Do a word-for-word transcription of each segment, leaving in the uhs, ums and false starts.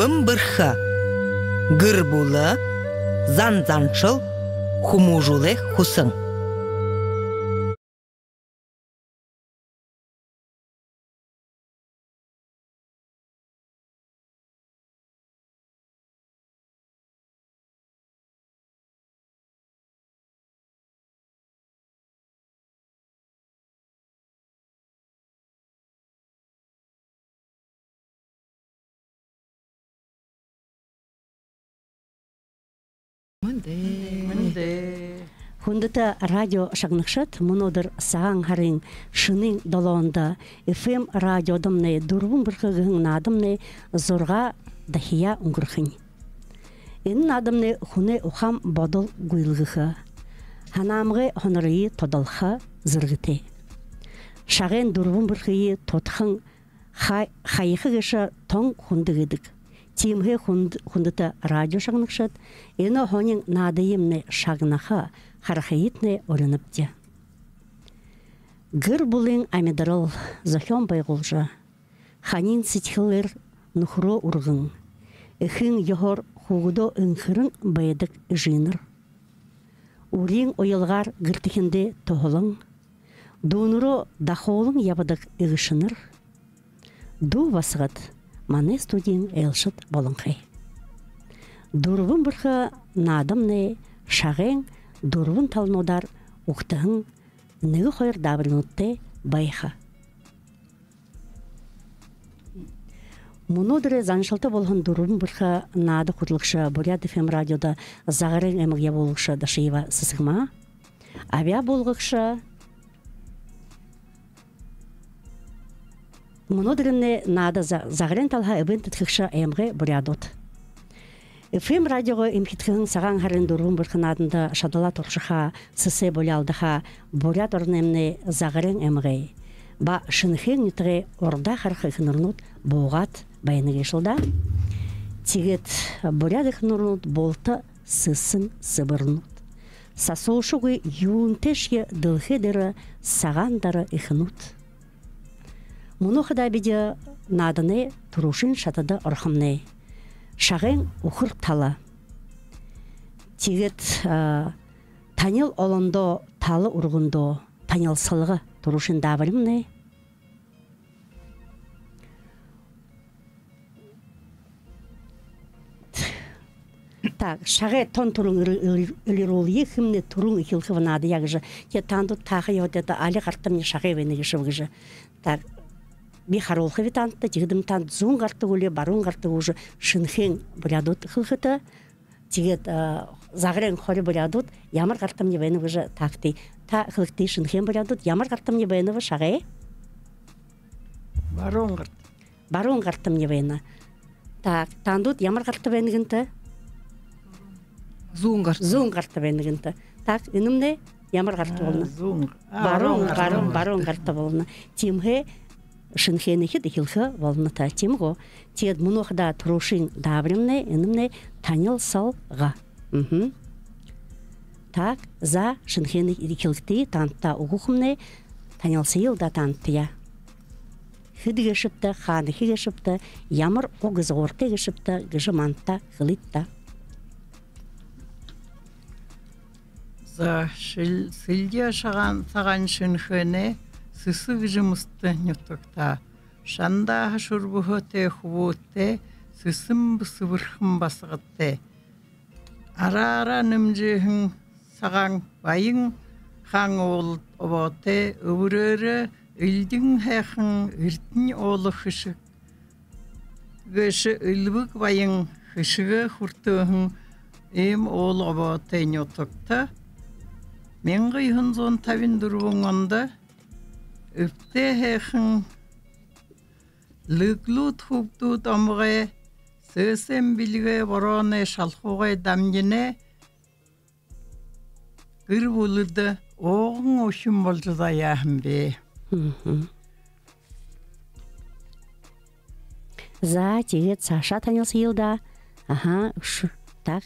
Дүрбэн бэрхэ. Гэр бүлэ, зан заншал, хүмүүжүүлэй хүсэн. Мэндэ. Мэндэ. Хүндэтэ радио шагнагшад, мүнөөдэр Сагаан һарын шэнын долоондо FM радиодомнай «Дүрбэн бэрхэ» гэһэн наадамнай зургаа дахияа үнгэрхэнь. Энэ наадамнай хүнэй ухаан бодол гүйлгэхэ, һанаамгай һонорые тодолхо зэргэтэй. Шагайн дүрбэн бэрхые тодхон ха-, хаяха гээшэ тон хүндэ гэдэг. Тиимэһээ хүнд-, хүндэтэ радио шагнагшад, энэ һонин наадыемнай шагнаха, харахыетнай уринабди. Гэр бүлын амидарал зохёон байгуулжа, ханин сэдьхэлээр нүхэрөө үргэн, эхын ёһоор хүүгэдөө энхэрэн байдаг эжынэр. Үриин уялгаар гэртэхиндээ туһалан, дүүнэрөө дахуулан ябадаг эгэшэнэр. Дүү басагад, манай студиин айлшад болонхой. «Дүрбэн бэрхэ» наадамнай шагайн дүрбэн талануудаар үгтэһэн нэгэ хоёр даабаринуудтай байха. Мүнөөдэрэй заншалта болоһон «Дүрбэн бэрхэ» наада хүтэлэгшэ Буряад FM радиодо «Загарайн аймаг» ябуулагша Дашиева Сэсэгма. Абяа буулгагша. Мүнөөдэрэй наада за-, загарайн талаһаа эбээн тэдхэгшэ аймагай буряадууд. FM радиогой эмхидхэһэн Сагаан һарын «Дүрбэн бэрхэ» нааданда шадалаа туршаха, сэсээ буляалдаха Буряад ороноймнай загарайн аймагай ба Шэнэхээн нютагай урдаа хараха эхэнэрнүүд буугаад байна гээшэл даа. Тиигээд буряад эхэнэрнүүд булта сэсэн сэбэрнүүд. Сасуушагүй юунтэйшье дэлхэй дээрэ сагаан дара эхэнүүд. Мүнөө хадаа бидэ нааданай түрүүшын шатада орохомнай. Шагайн үхэр тала. Тиигээд, а, танил олондоо, тала үргэндөө танилсалга түрүүшын даабаримнай. Так, шагай тон түрүүн эр-, эр-, элирүүлэе, хэмнай түрүүн эхилхэб наадаяа гэжэ. Тиигээд таанадууд тааха ёһотойт, али гартамни шагай байна гээшэб гэжэ. Так, би харуулхаб таанадта, тиихэдэмни таанад зүүн гарта гү, али баруун гарта гү гэжэ Шэнэхээн буряадууд хэлэхэдэ. Тиигээд, а, загарайн хори буряадууд ямар гартамни байнаб гэжэ таагты. Та хэлэгты, Шэнэхээн буряадууд ямар гартамни байнаб, шагай? Баруун гарта. Баруун гартамни байна. Так, таанадууд ямар гарта байна гэнтэ? Зүүн гарта. Зүүн гарта байна гэнтэ. Так, энэмнай ямар гарта болоно? Зүүн. А, баруун, баруун, баруун, баруун гарта болоно. Тиимэһээ Шэнэхээнэйхид эхилхэ болоно та, тиимэ гү? Тиигээд мүнөө хадаа түрүүшын даабаримнай, энэмнай танилсалга. Мгм. Так, за, Шэнэхээнэй эхилэгты, таанадта үгэхэмнай, танилсаял даа таанадтаяа. Хэды гээшэбта, хаанахи гээшэбта, ямар уг изагууртай гээшэбта гэжэ манда хэлыт даа. За, шэл-, сэлди шагаан, сагаан Шэнэхээнэй Сэсэг гэжэ мэстэ нютагта. Шандааһа шүрбэһэтэй хүбүүтэй, сэсэн сэбэрхэн басагадтай. Араараа нэмжыһэн сагаан баян хаан уула обоотой, үбэрөөрөө элдин һайхан Эрдэнэ уула хэшэг гээшэ элбэг баян хэшэгээ хүртөөһэн иимэ уула обоотой нютагта мянга юһэн зуун табин дүрбэн ондо эбтэй һайхан Лэглүүд хүбдүүд омогой, сээсээн бэлигэй борооной шалхуугай дамжанай гэр бүлэдэ ууган үхин болжо заяаһан бэ. Мгм. За, тиигээд саашаа танилсаял даа. Аха, үш. Так.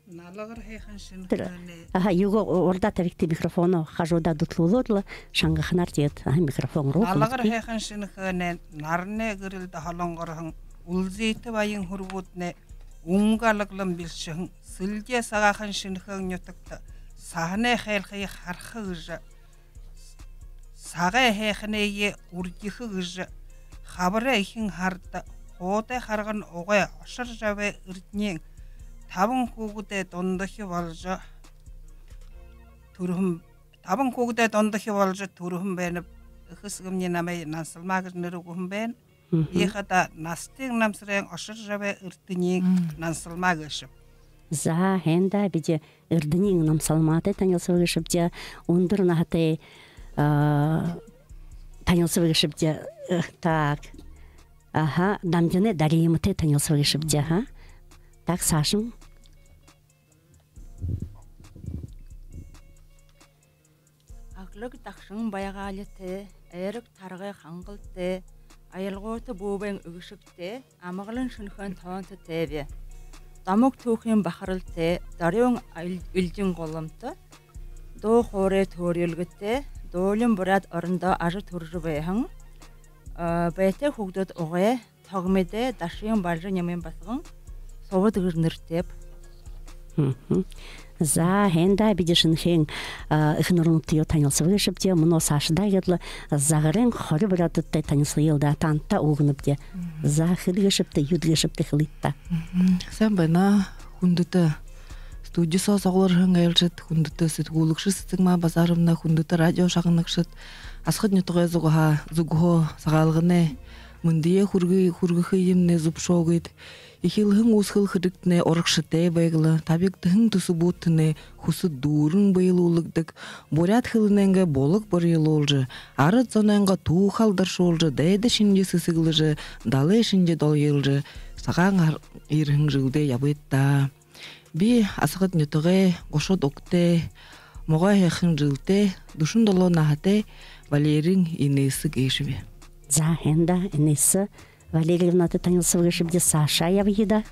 Налагар һайхан Шэнэхээнэй. Аха, юугээ урдаа табигты, микрофоноо хажуудаа дүтэлүүлээд лэ, шангаханаар, тиигээд, аха, микрофон руу. Налагар һайхан Шэнэхээнэй наранай гэрэлдэ һолонгорһон Үлзытэ баян һүрэгүүднай үнгэ алаглан бэлшэһэн, сэлди сагаахан Шэнэхээн нютагта саһанай хайлхые хараха гэжэ, сагай һайханиие үрдихэхэ гэжэ, хабарай эхин һарада хуудай харгана угай Ошоржабай Эрдэниин табан хүүгэдэй дундахи боложо түрэһэн, табан хүүгэдэй дундахи боложо түрэһэн байнаб. Эхэ эсэгэмни намайе Нансалма гэжэ нэрэ үгэһэн байна. Мгм. Би хадаа Настын Намсарайн Ошоржабай Эрдэниин Мм. Нансалма гээшэб. За, һайн даа, бидэ Эрдэниин Намсалматай танилсаба гээшэбди, үндэр наһатай, а, танилсаба гээшэбди. Э, так. Аха, Дамдинай Дариматай танилсаба гээшэбди, аха. Так, саашань. Аглаг дагшан байгаалитай, айраг таргай хангалтай, аялгуута буубайн үгэшэгтэй, амгалан Шэнэхээн тоонтотойб. Домог түүхын бахаралтай, дорюун эл-, элдин гуламта, дуу хоорой төөрилгэтэй, дуулим буряад орондоо ажа түрэжэ байһан, а, байтай хүүгэдүүд угай Тогмидай Дашын Бальжанимын басаган Субад гэжэ нэрэтэйб. Мгм. За, һайн даа, бидэ Шэнэхээн, а, эхэнэрнүүдтэеэ танилсаба гээшэбди, мүнөө саашадаа иигээд лэ Загарайн хори буряадуудтай танилсая даа, таанадта үгэ үгэнэбди. Мгм. За, хэд гээшэбта, юун гээшэбта, хэлыт даа. Мгм. Сайн байна, хүндэтэ студи соо суглараһан айлшад, хүндэтэ сэтгүүлэгшэ Сэсэгма Базаровна, хүндэтэ радио шагнагшад, Асагад нютагай зүгһөө, зүгһөө Сагаалганай мэндые хүргэ-, хүргэхыемни зүбшөөгыт. Эхилһэн үүсхэл хэрэгтнай урагшатай байг лэ, табигдаһан түсэбүүдтнай хүсэд дүүрэн бэелүүлэгдэг, буряад хэлэнэйнгээ булаг бурьялуулжа, арад зонойнгоо түүхэ алдаршуулжа, дайда шэнги сэсэглэжэ, далай шэнги долгилжо, сагаан һар-, ерэһэн жэлдээ ябыт даа. Би Асагад нютагай гушад угтай, могой һайхан жэлтэй, дүшэн долоон наһатай Валериин Инесса гээшэб. За, һайн даа, Инесса Валерьевнатай танилсаба гээшэбди, саашаа ябая даа.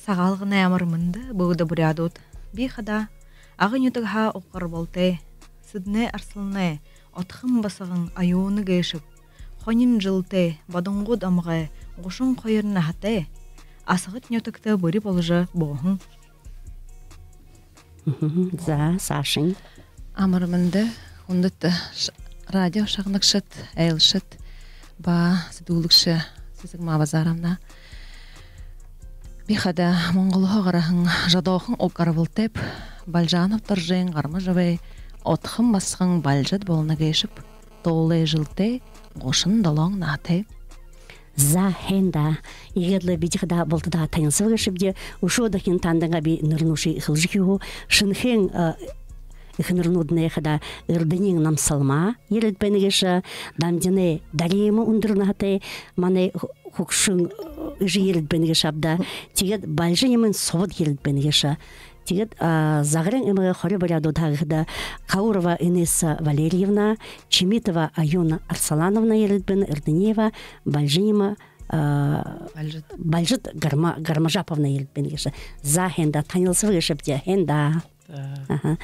Сагаалганай амар мэндэ, бүгэдэ буряадууд. Би хадаа Агын нютагһаа уг гарбалтай, Сэдэнэй Арсаланай отхон басаган Аюуна гээшэб. Хонин жэлтэй, бодонгууд омогой, гушан хоёр наһатай, Асагад нютагта бүри боложо бууһан. Мгм. За, саашань. Амар мэндэ, хүндэтэ ш-, радио шагнагшад, айлшад ба сэтгүүлэгшэ Сэсэгма Базаровна. Би хадаа Монголһоо гараһан жодоохон уг гарбалтайб, Бальжанов Доржын Гармажабай отхон басаган Бальжад болоно гээшэб. Дуулай жэлтэй, гушан долоон наһатай. За, һайн даа. Иигээд лэ бидэ хадаа бултадаа танилсаба гээшэбди. Үшөө дахин таанадайнгаа би нэрэнүүдые хэлэжэ үгэхэ. Шэнэхээн, а, эхэнэрнүүднай хадаа Эрдэниин Намсалма ерээд байна гээшэ, Дамдинай Дарима үндэр наһатай, манай хүгшэн, э, эжы ерээд байна гээшэ ааб даа. Тиигээд Бальжанимын Субад ерээд байна гээшэ. Тиигээд, а, Загарайн аймагай хори буряадууд хадаа Каурова Инесса Валерьевна, Чимитова Аюна Арсалановна ерээд байна, Эрдэниева Бальжанима, а, Бальжад. Бальжад Гарма-, Гармажаповна ерээд байна гээшэ. За, һайн даа, танилсаба гээшэбди, һайн даа. За. Аха.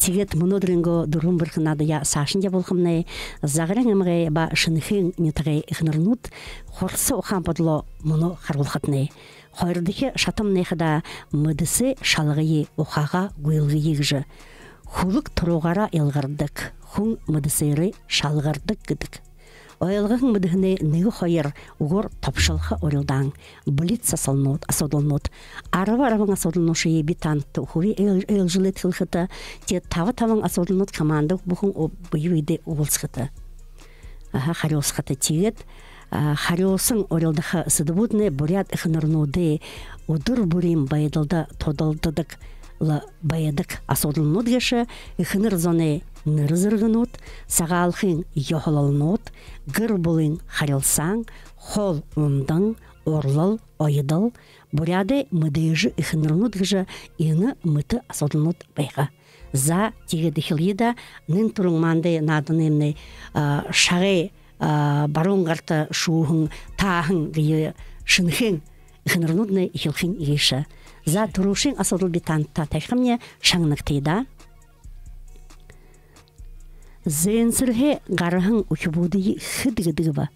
Тиигээд мүнөөдэрэйнгөө дүрбэн бэрхэнүүдые саашань ябуулхамнай. Загарайн аймагай ба Шэнэхээн нютагай эхэнэрнүүд хурса ухаан бодолоо мүнөө харуулхатнай. Хоёрдохи шатамнай хадаа мэдэсэ шалгая, ухаагаа гүйлгэе гэжэ. Хүлэг туруугаараа илгардаг, хүн мэдэсээрээ шалгардаг гэдэг. Ойлгоһон мэдэһэнэй нэгэ хоёр үгөөр тобшолхо урилдаан. Блиц асуудалнууд, асуудалнууд. Арба арбан асуудалнуудые би таанадта үгэхэб, эл-, ээлжэлээд хэлэхэдэ, тиигээд таба табан асуудалнууд команда бүхэн ү-, бэе бэедээ уулзахада. Аха, харюусахада. Тиигээд, а, харюусан урилдаха сэдэбүүднай буряад эхэнэрнүүдэй үдэр бүриин байдалда тудалдадаг лэ байдаг асуудалнууд гээшэ: эхэнэр зоной нэрэ зэргэнүүд, сагаалхын ёһололнууд, гэр бүлын харилсаан, хоол ундан, урлал, оёдол, буряадай мэдээжэ эхэнэрнүүд гэжэ энэ мэтэ асуудалнууд байгаа. За, тиигээд эхилэе даа. Нэн түрүүн манда нааданаймнай, а, шагай, а, баруун гарта шүүһэн, тааһан гэе Шэнэхээн эхэнэрнүүднай эхилхэнь гээшэ. За, түрүүшын асуудал би таанадта табихамни, шагнагты даа. Зээнсэрһээ гараһан үхибүүдые хэд гэдэг бэ?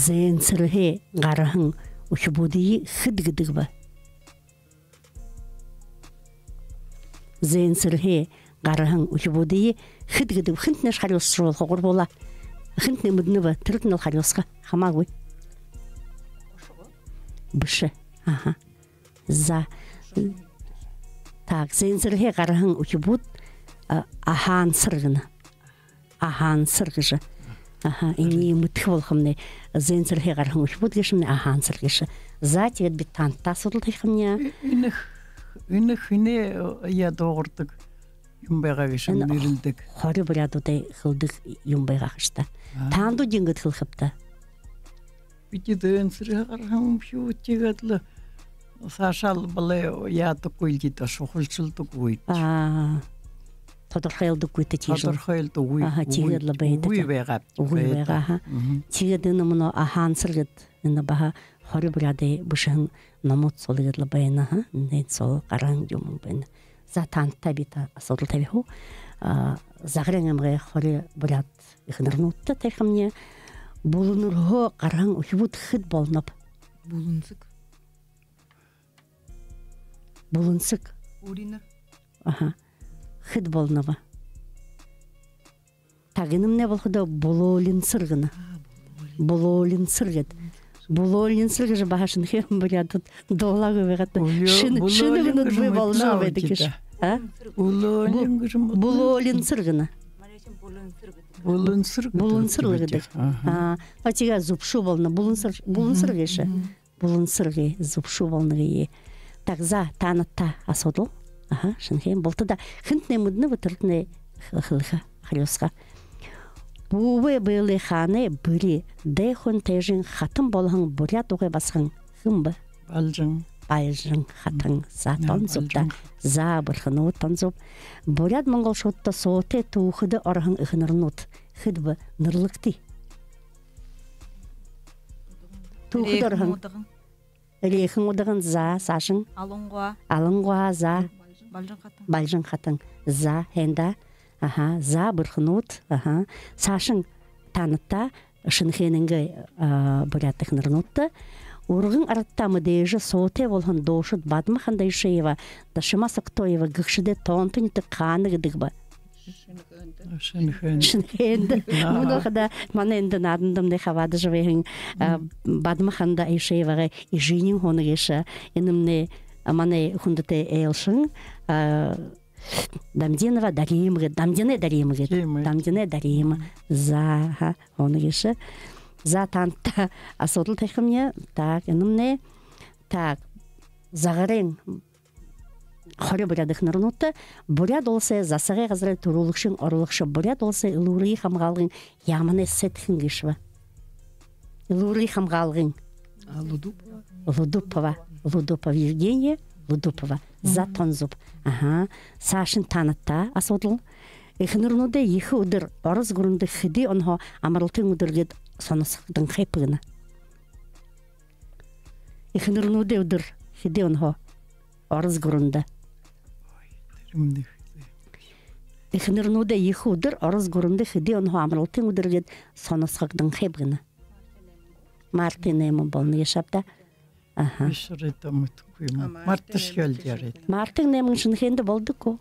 Зээнсэрһээ гараһан үхибүүдые хэд гэдэг бэ? Зээнсэрһээ гараһан үхибүүдые хэд гэдэг бэ? Хэнтнайшье харюусажа болохо, гурбуулаа. Хэнтнай мэдэнэб, тэрэтнай лэ харюусаха. Хамаагүй. Бэшэ. Аха. За. Так, зээнсэрһээ гараһан үхибүүд, а, аһаансар гэнэ. Аһаансар гэжэ. Аха, энээн мэдэхэ болохомнай. Зээнсэрһээ гараһан үхибүүд гээшэмнай аһаансар гээшэ. За, тиигээд би таанадта асуудал табихамни. Э, энэ х-, энэ хэнэй, э, яа, дуугардаг юм байгаа гээшэ, энэ нэрлэдэг. Хори буряадуудай хэлэдэг юм байгаа ха юм даа. Аа. Таанадууд юун гээд хэлэхэбта? Бидэ зээнсэрһээ гараһан үхибүүд, тиигээд лэ саашаал бэлэй яадаггүй лэ даа, шухалшалдаггүй. Аа. Тодорхойлдоггүй тэ тиижэ. Тодорхойлдоггүй. Аха, тиигээд лэ байдаг. Үгы байгаа. Үгы байгаа, аха. Мгм. Тиигээд энэ мүнөө аһаансар гээд, энэ баһа хори буряадай бэшэһэн номууд соол иигээд лэ байна, аха. Энээн соол гараһан юм байна. За, таанадта би та асуудал табиха гү. А, Загарайн аймагай хори буряад эхэнэрнүүдтэ табихамни. Бүлэнэрһөө гараһан үхибүүд хэд болоноб? Бүлэнсэг. Бүлэнсэг. Үринэр. Аха. Хэд болоноб? Так, энэмнай болоходоо бүлөөлинсэр гэнэ. Аа, бүлөөлин. Бүлөөлинсэр гээд. Бүлөөлинсэр гэжэ баһа шэнэхээн буряадууд дуулаагүй байгаа даа. Бүлөө-, шэнэ, шэнэ бүлөөлин үгэнүүд гэжэ бии болжо байдаг гээшэ. А? Бүлөөлин гэжэ юм. Бүлөөлинсэр гэнэ. Бүлэнсэр гэдэг. Бүлэнсэр гэдэг. Аха. А, а тиигээ зүбшүү болоно. Бүлэнсэр, бүлэнсэр гээшэ. Мгм. Бүлэнсэр гээ, зүбшүү болоно гээ. Так, за, таанадта асуудал. Аха, шэнэхээн. Бултадаа хэнтнай мэдэнэб, тэрэтнай хэ-, хэлэхэ, харюусаха. Бүүбэй Бэлэй хаанай бэри, Дээхүн Тайжын хатан болоһон буряад угай басаган хэн бэ? Балжан. Балжан хатан. За, тон зүб даа. Балжан. За, бэрхэнүүд, тон зүб. Буряад-монголшуудта суутай түүхэдэ ороһон эхэнэрнүүд хэд бэ? Нэрлэгты. Түүхэдэ ороһон. Эрээхэн Удаган. Эрээхэн Удаган, за, саашань. Алангуа. Алангуа, за. Балжан хатан. Балжан хатан. За, һайн даа. Аха, за, бэрхэнүүд. Аха. Саашань таанадта шэнэхээниингээ, а, буряад эхэнэрнүүдтэ. Үргэн арадта мэдээжэ суутай болоһон дуушад Бадма-Ханда Аюшеева, Дашима Соктоева гэгшэдэй тоонто нютаг хаана гэдэг бэ? Шэнэхээндэ. Шэнэхээндэ. Мүнөө хадаа манай эндэ наадандамнай хабаадажа байһан, а, Бадма-Ханда Аюшеевагай эжынь һууна гээшэ. Энэмнай, а, манай хүндэтэй айлшан, а, Дамдинова Дарима гээд, Дамдинай Дарима гээд. Тиимэ. Дамдинай Дарима. За, аха, һууна гээшэ. За, таанадта асуудал табихамни. Так, энэмнай. Так, Загарайн хори буряад эхэнэрнүүдтэ Буряад Уласай засагай газарай түрүүлэгшын орлогшо, Буряад Уласай элүүрые хамгаалгын яаманай сайд хэн гээшэб? Элүүрые хамгаалгын. А, Лудупова. Лудупова. Лудупова Евгения Лудупова. За, тон зүб. Аха. Саашань таанадта асуудал. Эхэнэрнүүдэй ехэ үдэр Ород гүрэндэ хэды онһоо амаралтын үдэр гээд соносгогдонхойб гэнэ? Эхэнэрнүүдэй үдэр хэды онһоо Ород гүрэндэ? Эхэнэрнүүдэй ехэ үдэр Ород гүрэндэ хэды онһоо амаралтын үдэр гээд соносгогдонхойб гэнэ? Мартын найман болоно гээшэ ааб даа. Аха. Бишрэ даа, мэдэхэгүй юм. А, мартын шхёл дээрэ. Мартын найман шэнэхээндэ болодог гү?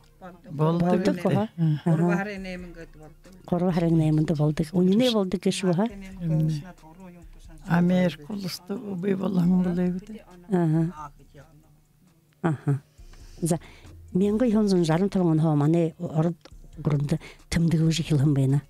Болодог. Болодог гү, аха? Гурбан һарын найман гээд болодог. Гурбан һарын найманда болодог. Үнинэй болодог гээшэ гү, аха? Үнинэй. Америк уласта бии болоһон бэлэй гү даа. Аха. Аха. За, мянга юһэн зуун жаран табан онһоо манай Ород гүрэндэ тэмдэглэжэ эхилһэн байна.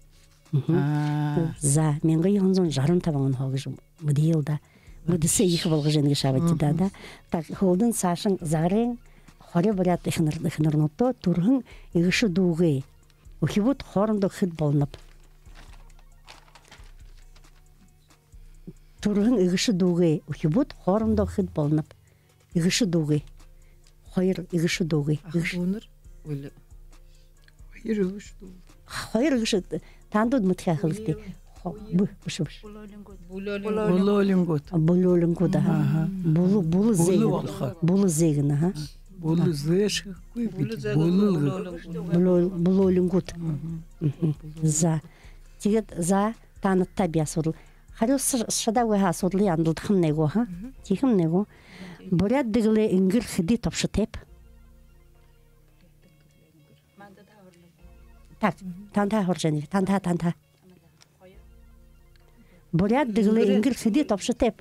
Мгм. Аа. За, мянга юһэн зуун жаран табан онһоо гэжэ мэдэел даа. Мэдэсэ ехэ болгожо байна гээшэ ааб даа, даа. Так, һүүлдэнь саашань Загарайн хори буряад эхэнэр-, эхэнэрнүүдтэ: түрэһэн эгэшэ дүүгээ үхибүүд хоорондоо хэд болоноб? Түрэһэн эгэшэ дүүгээ үхибүүд хоорондоо хэд болоноб? Эгэшэ дүүгээ. Хоёр эгэшэ дүүгээ. Аха дүүнэр. Үли. Хоёр эгэшэ дүү. Хоёр эгэшэ. Таанадууд мэдэхэ, хэлэгты. Хо-, бү-, бэшэ, бэшэ. Бүлөөлингүүд. Бүлөөлингүүд. А, бүлөөлингүүд, аха. Аха. Бүлэ, бүлэ зээ. Бүлэ болохо. Бүлэ зээ гэнэ, аха. Бүлэ зээшэгүй. Бүлэ зээ. Бүлөөл-, бүлөөлингүүд. Мгм. Мгм. За. Тиигээд, за, таанадта би асуудал. Харюусашадаагүй һаа, асуудалые андалдахамнай гү, ха? Тиихэмнай гү? Буряад дэгэлэй энгэр хэды тобшотойб? Так, танда һуража байнаб. Танда, танда. Буряад дэгэлэй энгэр хэды тобшотойб?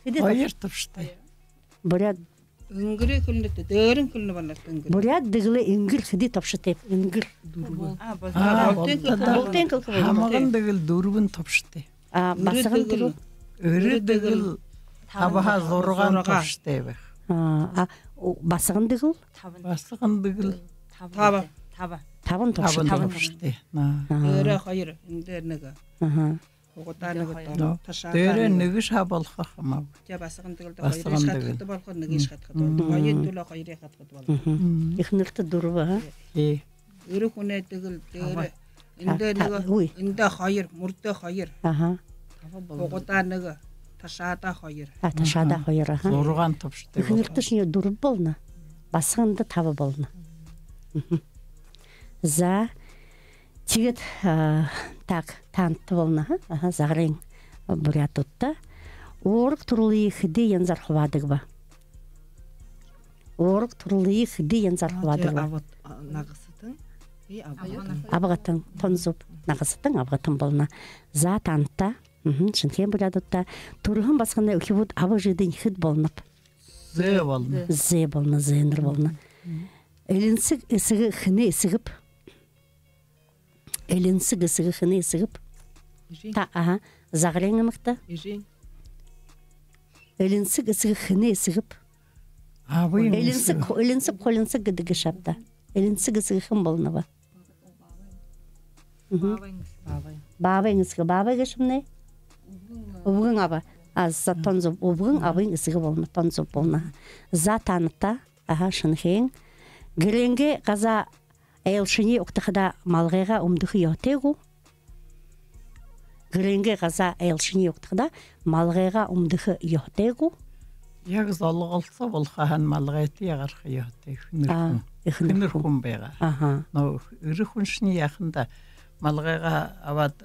Хэды тобшо-, хоёр тобшотой. Буряад. Энгэрэй хэлэнэ даа, дээрэнь хэлэнэ байна, энгэр. Буряад дэгэлэй энгэр хэды тобшотойб? Энгэр. Дүрбэн. А, болтон хэлэнэ. Болтон хэлэнэ. Һамган дэгэл дүрбэн тобшотой. А, басаган дэгэл? Эрэ дэгэл табаһаа зургаан тобшотой байха. А, а, у, басаган дэгэл? Басаган дэгэл. Таба. Таба. Табан тобшотой. Табан тобшотой. А. Дээрээ хоёр, энэ дээрэ нэгэ. Аха. Хугадаа нэгэ, ташаадаа нэгэ. Дээрээ нэгэшье һаа болохо, хамаагүй. Тээ, басаган дэгэл даа, хоёршье хадхада болохо, нэгэшье хадхада болохо. Хоёрой түлөө хоёрые хадхада болохо. Эхэнэртэ дүрбэ, а? Тээ. Эрэ хүнэй дэгэл дээрэ. Эндэ нэгэ, эндэ хоёр, мүрдөө хоёр. Аха. Хугадаа нэгэ, ташаадаа хоёр. А, ташаадаа хоёр, аха. Зургаан тобшотой. Эхэнэртэшни дүрбэ болоно. Басаганда таба болоно. За. Тиигээд, а, так, танда болоно, аха. Аха, Загарайн буряадуудта. Уураг түрэлые хэды янзаар хубаадаг бэ? Уураг түрэлые хэды янзаар хубаадаг бэ? Абагатан, нагасатан. Абагатан, тон зүб. Нагасатан, абагатан болоно. За, танда. Шэнэхээн буряадуудта. Түрэһэн басаганай үхибүүд аба эжыдэнь хэд болоноб? Зээ болоно. Зээ болоно, зээнэр болоно. Элинсэг эсэгэ хэнэй эсэгэб? Элинсэг эсэгэ хэнэй эсэгэб? Эжын. Та, аха. Загарайн эмэгтэй. Эжын. Элинсэг эсэгэ хэнэй эсэгэб? Абын эсэгэ. Элинсэг, элинсэг, хулинсаг гэдэг гээшэ ааб даа. Элинсэг эсэгэ хэн болоно бэ? Баабайн эсэгэ. Баабайн эсэгэ. Баабай гээшэмнай? Үбгэн аба. А, за, тон зүб. Үбгэн абын эсэгэ болоно, тон зүб болоно. За, танда. Аха, Шэнэхээн. Гэрэйнгээ газаа айлшание угтахадаа малгайгаа үмдэхэ ёһотой гү? Гэрэйнгээ газаа айлшание угтахадаа малгайгаа үмдэхэ ёһотой гү? Яг золголсо болохо һаань, малгайтаяа гараха ёһотой, эхэнэр хүн. А, эхэнэр хүн. Эхэнэр хүн байгаа. Аха. Но эрэ хүншни яахандаа малгайгаа абаад,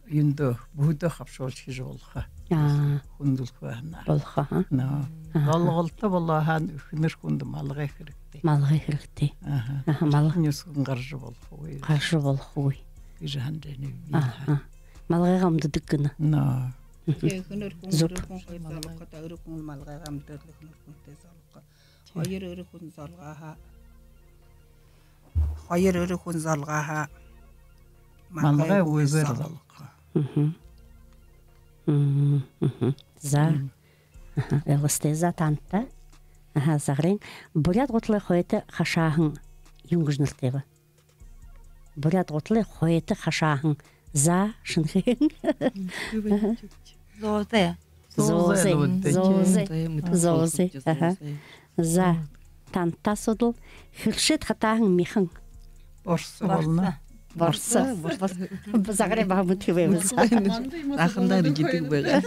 юундэ, бүһэдөө хабшуулжа хэжэ болохо. Аа. Хүндэлхэ һаань. Болохо, ха? Но. Аха. Золголсо болоо һаань, эхэнэр хүндэ малгай хэрэгтэй. Малгай хэрэгтэй. Аха. Аха, мал-. Шэхэ нюсэгэн гаража болохогүй. Гаража болохогүй. Гэжэ һанажа байнаб би. Аха. Малгайгаа үмдэдэг гэнэ. Но. Тээ, эхэнэр хүн, зүб, эрэ хүн хоёр золгохо, эрэ хүн малгайгаа үмдөөд лэ эхэнэр хүнтэй золгохо. Хоёр эрэ хүн золгоо һаа. Хоёр эрэ хүн золгоо һаа. Малгай үгөөр золгохо. Мгм. Мгм, мгм. За. Мгм. Аха, ойлгостой. За, танда. Аха, Загарайн. Буряад гуталай хойто хашааһан юун гэжэ нэрэтэйб? Буряад гуталай хойто хашааһан. За, Шэнэхээн. Зоозой. Зоозой. Зоозой. Зоозой. Аха. За, танда асуудал. Хэршээд хатааһан мяхан. Борсо болоно. Борсо. Борсо. Загарай баһа мэдэхэ байба. Анхандаа риджидэг байгаа.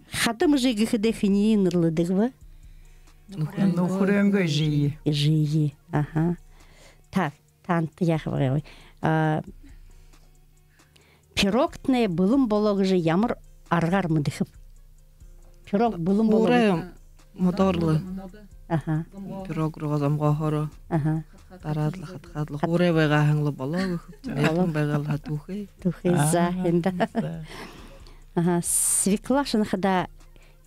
Хадам эжы гэхэдээ хэниие нэрлэдэг бэ? Нүхэрөөнгөө. Нүхэрөөнгөө эжые. Эжые. Аха. Так, танда яаха байгааб? А, пирогтнай бэлэн болоо гэжэ ямар аргаар мэдэхэб? Пирог бэлэн болоо. Хуурай модоор лэ. Аха. Пирог руугаа зомгоохоороо. Аха. Дараад лэ, хадхаад лэ. Хуурай байгаа һаань лэ болоо гэхэб. Болоо. Яахан байгаа лэ һаа, түүхэй. Түүхэй, за, эндэ. Аха. Свекла шанахадаа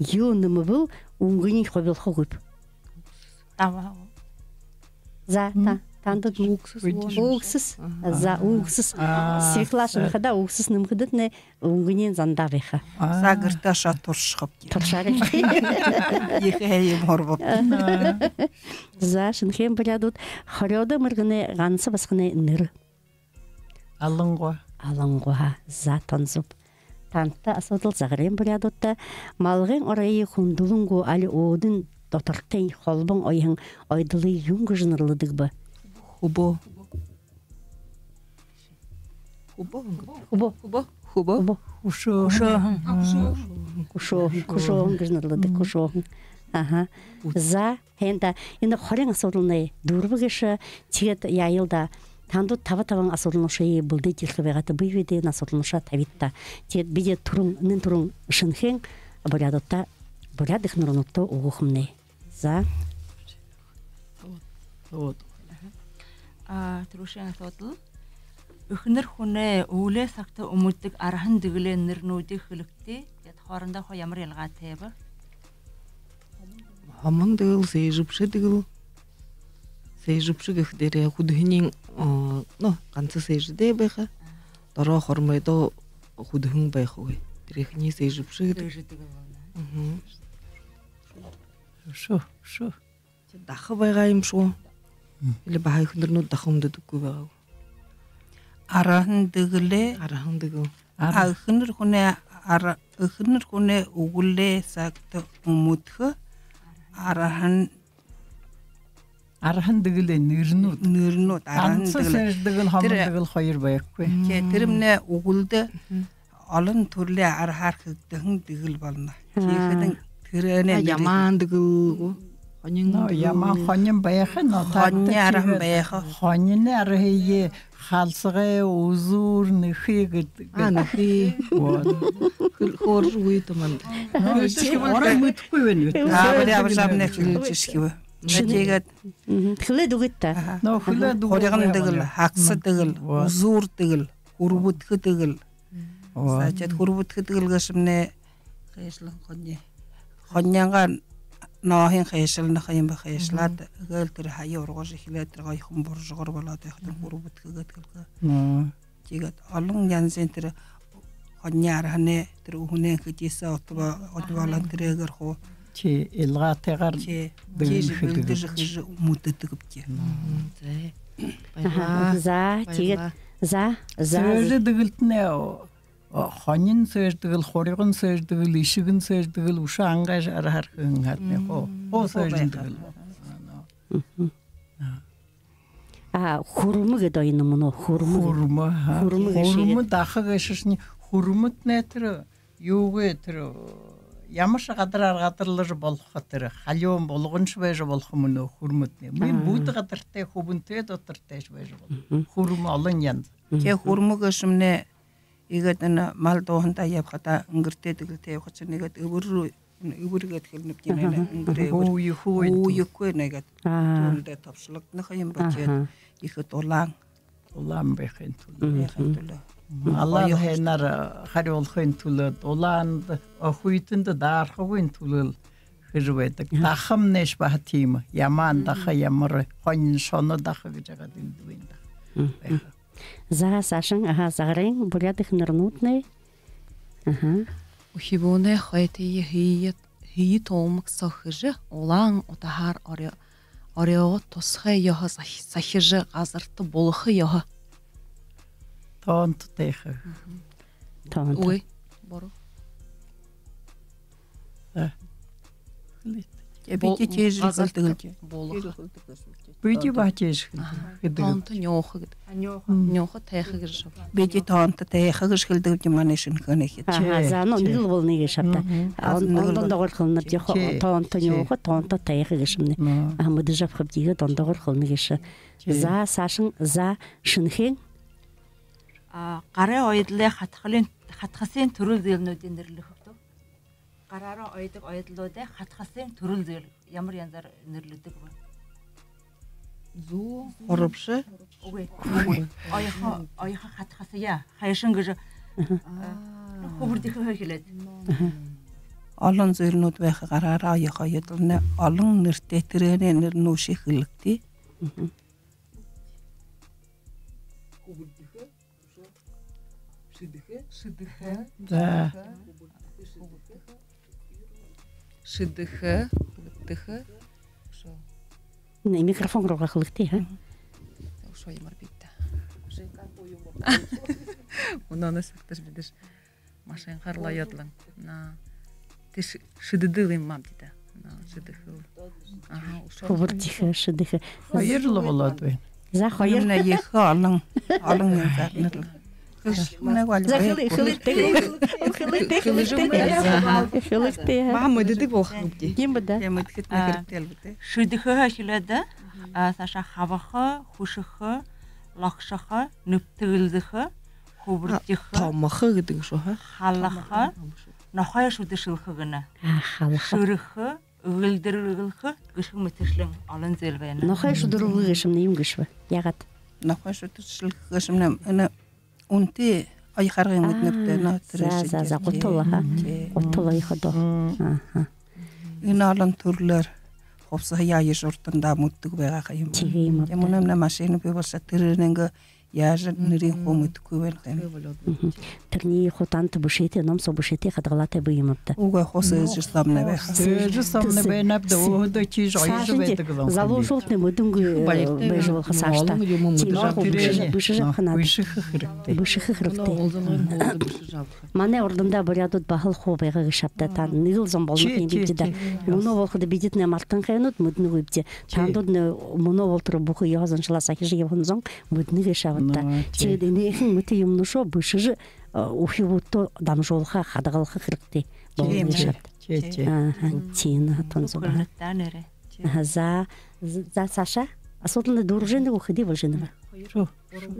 юу нэмэбэл, үнгэниинь хубилхагүйб? Таба. За, та-, танда. Уксус. Уксус. Аха. За, уксус. Аа. Свекла шанахадаа уксус нэмэхэдэтнай, үнгэниинь зандаа байха. Аа. За, гэртээ ошоод туршахаб. Туршаарай. Ехэ һайн юм орбоб. Аа. За, Шэнэхээн буряадууд. Хорёодой мэргэнэй ганса басаганай нэрэ. Алангуа. Алангуа. За, тон зүб. Танда асуудал, Загарайн буряадуудта. Малгайн оройе хүндэлэн гү, али өөдэнь дотортонь холбон оёһон оёдолые юун гэжэ нэрлэдэг бэ? Хүбөө. Хүбөө. Хүбөө. Хүбөө. Хүбөө. Хүшөөһэн. Хүшөөһэн. Хүшөөһэн гэжэ нэрлэдэг. Хүшөөһэн. Аха. За, һайн даа. Энэ хорин асуудалнай дүүрбэ гээшэ. Тиигээд яаял даа. Танда таба табан асуудалнуудые бэлдээд ерэхэ байгаат, бэе бэедээ энэ асуудалнуудые табигты. Тиигээд бидэ түрүүн, нэн түрүүн Шэнэхээн буряадуудта, буряад эхэнэр хүнүүдтэ үгэхэмнай. За. Вот. А, түрүүшын асуудал. Эхэнэр хүнэй үглөө сагта үмдэдэг арһан дэгэлэй нэрэнүүдые хэлэгты. Тиигээд хоорондоо хуу ямар ялгаатай бэ? Һомон дэгэл, сээжэбшэ дэгэл. Сээжэбшэ гэхэдээ хүдэһэниинь, а, ну, ганса сээжэдээ байха. Дороо хормойдоо хүдэһэн байхагүй. Тэрээхэниие сээжэбшэ гэдэг. Сээжэ дэгэл болоно. Мгм. Шо, шо. Даха байгаа юм шуу. Мм. Или баһа эхэнэрнүүд даха үмдэдэггүй байгаа гү? Арһан дэгэлээ. Арһан дэгэл. А, эхэнэр хүнэй ара-, эхэнэр хүнэй үглөө сагта үмдэхэ арһан, арһан дэгэлэй нэрэнүүд. Нэрэнүүд, арһан дэгэлэй. Ганса сээжэ дэгэл, һомон дэгэл хоёр байхагүй. Тии, тэрэмнай үглөөдэ олон түрэлэй арһаар хэгдэһэн дэгэл болоно. Тиихэдэнь тэрэнэй нэрэ. Ямаан дэгэл гү? Хонин дэгэл. Ямаан, хонин байха, но хонин арһан байха. Хониной арһые халсагай, үзүүр, нэхы гэдэг. А, нэхы. Вот. Хөр-, хөөржэ үгыт юм. Но, тиихэдэ орой мэдэхэгүй байна. А, бэри абажамнай хэлэжэ шэхибэ. Тиигээд. Мгм. Хэлээд үгыт даа. Аха. Но, хэлээд үгыт. Хурьган дэгэл, хагса дэгэл, үзүүр дэгэл, хүрбэдэхэ дэгэл. Оо. Значит, хүрбэдэхэ дэгэл гээшэмнай хайшалан хони. Хониёо нооһыень хайшална ха юм бэ, хайшалаад, эгээл тэрэ һая ургажа эхилээд, тэрэ гоёхон буржагар болоод байхадань хүрбэдэхэ гээд хэлэхэ. Тиигээд олон янзын тэрэ хониной арһанай, тэрэ үһэнэй хэдисэ отбо-, отболон тэрээгээр хуу. Тии, илгаатайгаар. Тии, дэгэлдэ-, хэжэ, дэгэлдэжэ хэжэ үмдэдэг бди. Мгм, зэ. Аха, баярлаа. За, тиигээд, баярлаа. За, за. Сээжэ дэгэлтнай, о, хонин сээжэ дэгэл, хурьган сээжэ дэгэл, ишэгэн сээжэ дэгэл, үшөө ангай арһаар хэһэн хаднай хуу. Хуу сээжэ дэгэл. Мгм. А, хүрмэ гэдэг юм гү? Хүрмэ. Хүрмэ, аха. Хүрмэ гээшэ. Хүрмэ даха гээшэшни, хүрмэтнай тэрэ юугээ, тэрэ ямаршье гадараар гадарлажа болохо, тэрэ халюун булганшье байжа болохо мүнөө хүрмэтнай. Мүн бүдэ гадартай, хүбэнтэй дотортойшье байжа болохо. Мгм. Хүрмэ олон янза. Тээ, хүрмэ гээшэмнай иигээд энэ мал дууһандаа ябахадаа, үнгэртэй дэгэлтэй ябахадаа иигээд эбэр руу, эбэр гээд хэлэнэбди, энэ үнгэрэй эбэр. Ууяха үгы. Ууяха үгы нэгэд. Түүндэ тобшологдоно ха юм бэ, тиигээд ехэ дулаан. Дулаан байхын түлөө. Байхын түлөө. Малаа һайнаар харюулхын түлөө, дулаанда, охуйтанда даарахагүйн түлөөл хэжэ байдаг. Дахамнайшье баһа тиимэ. Ямаан даха, ямар хонин, шоно даха гэжэ яагаад элдэбын даха. За, саашань, аха, Загарайн буряад эхэнэрнүүднай. Аха. Үхибүүнэй хойто һэеы, һэеы тулмаг соо хэжэ, улаан утаһаар орё-, орёогоо тусхай ёһо сахи-, сахижа, газарта булаха ёһо. Тоонто тайха. Мгм. Тоонто. Үгы, буруу. За. Тээ, бидэ тиижэ хэлэдэг гэлди. Булаха. Бидэ баһа тиижэ хэлэдэг. Аха. Тоонто нюуха гэдэг. Нюуха. Нюуха тайха гэжэ. Бидэ тоонто тайха гэжэ хэлэдэг юм манай Шэнэхээнэйхид. Аха, за, ну, нэгэл болоно гээшэ ааб даа. Мгм. А, он-, ондоо доогуур хэлэнэбди, тоонто нюуха, тоонто тайха гээшэмнай. Мгм. А, мэдэжэ абахабди, иигээд ондоо доогуур хэлэнэ гээшэ. За, саашань, за, Шэнэхээн. А, гарай оёдолой хатхалын, хатхасын түрэл зүйлнүүдые нэрлэхэбтэ. Гараараа оёдог оёдолой хатхасын түрэл зүйл ямар янзаар нэрлэдэг бэ? Зүү, хурабша. Үгы. Үгы. Оёхо, оёхо хатхасаяа хайшан гэжэ, а, хүбэрдэхэ хэлээд. Олон зүйлнүүд байха, гараараа оёхо оёдолнай олон нэрэтэй, тэрээнэй нэрэнүүдые хэлэгты. Мгм. Хүбэрдэхэ. Шэдэхэ. Шэдэхэ. За. Шэдэхэ. Шэдэхэ. Шэдэхэ. Үшөө. Нэ, микрофон руугаа хэлэгты, а? Мгм. Үшөө ямар бибди? Мүнөөнэй сагташье бидэшье машинаар лэ оёод лэ. На. Тиишэ шэдэдэг юм аабди даа. На, шэдэхэ. Аха, үшөө. Хүбэрдэхэ, шэдэхэ. Хоёр лэ болоод байна. За, хоёр. Мүнөө ехэ олон, олон янзаар нэрлэдэг. За, хэлэ-, хэлэгты, хэлэгты, хэлэгты. Баһа мэдэдэг болохо гээбди. Юм бэ даа. Тээ, мэдэхэтнай хэрэгтэй лэ бэд даа. Шэдэхэ хэлээд, а, саашаа хабаха, хүшэхэ, логшохо, нэбтгэлдэхэ, хүбэртэхэ, томохо гэдэг шүү, ха? Халаха, нохой шүдэшэлхэ гэнэ. А, халаха. Шэрэхэ, эгэлдэргэлхэ гэхэ мэтэшэлэн олон зүйл байна. Нохой шүдэрүүлгэ гээшэмнай юун гээшэб? Яагаад? Нохой шүдэшэлхэ гээшэмнай энэ үнэтэй ая харгын мэднэб даа, но тэрэ... За, за, за, гутал, ха? Тии. Гутал ая ходо. Аха. Энэ олон түрэлөөр хубсаһаяа аяжа урдандаа мэддэг байгаа юм. Тиимэ юм. Тиимэ. Мүнөө манай машина бии болошоод, тэрэнэйнгээ яажа нэрыень хуу мэдэхэгүй байна юм. Тэрэниие хуу танда бэшээтэй, ном соо бэшээтэй, хадагалаатай бии юм ааб даа. Үгы, хуу сээжээр сомнай байха. Сээжээр сомнай байнаб даа, өөһэдөө тиижэ оёжо байдаг болоһон. Залуушуултнай мэдэнгүй байжа болохо саашадаа. Тиимэ, хуу бэшэжэ, бэшэжэ абахань. Бэшэхэ хэрэгтэй. Бэшэхэ хэрэгтэй. Манай урдандаа буряадууд баһал хуу байгаа гээшэ ааб даа. Та нэгэл зон болоно юм бибди даа. Мүнөө болоходо бидэтнай мартанхайнууд, мэдэнэгүйбди. Тандууднай мүнөө болотор бүхы ёһо заншалаа сахижа ябаһан зон мэдэнэ гээшэ ааб даа. Тиигээд энэхэн мэтэ юумэнүүдые бэшэжэ, үхибүүдтэ дамжуулха, хадагалха хэрэгтэй болоно гээшэ ааб даа. Аха, тиимэ, тон зон. Аха, за, за, саашаа асуудалнай дүүржэ байна гү, хэды болжо байна бэ?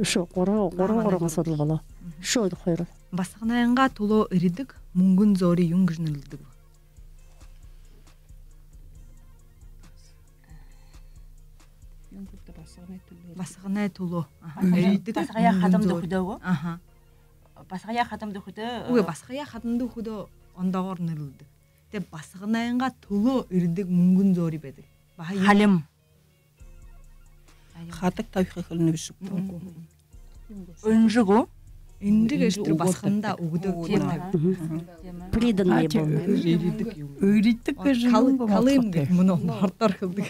Шүү, гурба, гурба асуудал болоо. Шүү, хоёр. Басаганайнгаа түлөө эридэг мүнгэн зөөри юун гэжэ нэрлэдэг бэ? Басаганай түлөө. Аха. Эридэг. Басагаяа хадамда үхэдөө гү? Аха. Басагаяа хадамда үхэдөө. Үгы, басагаяа хадамда үхэдөө ондоогоор нэрлэдэг. Тээ, басаганайнгаа түлөө эридэг мүнгэн зөөри байдаг. Баһа юм. Халим. Хадаг табиха хэлэнэ бэшэ гү? Үнжэ гү? Үнжэ гээшэ тэрэ басаганда үгэдэг. Тиимэ. Приданное бол. Эридэг гэжэ юм гү? Халим гэжэ мүнөө ородоор хэлэдэг.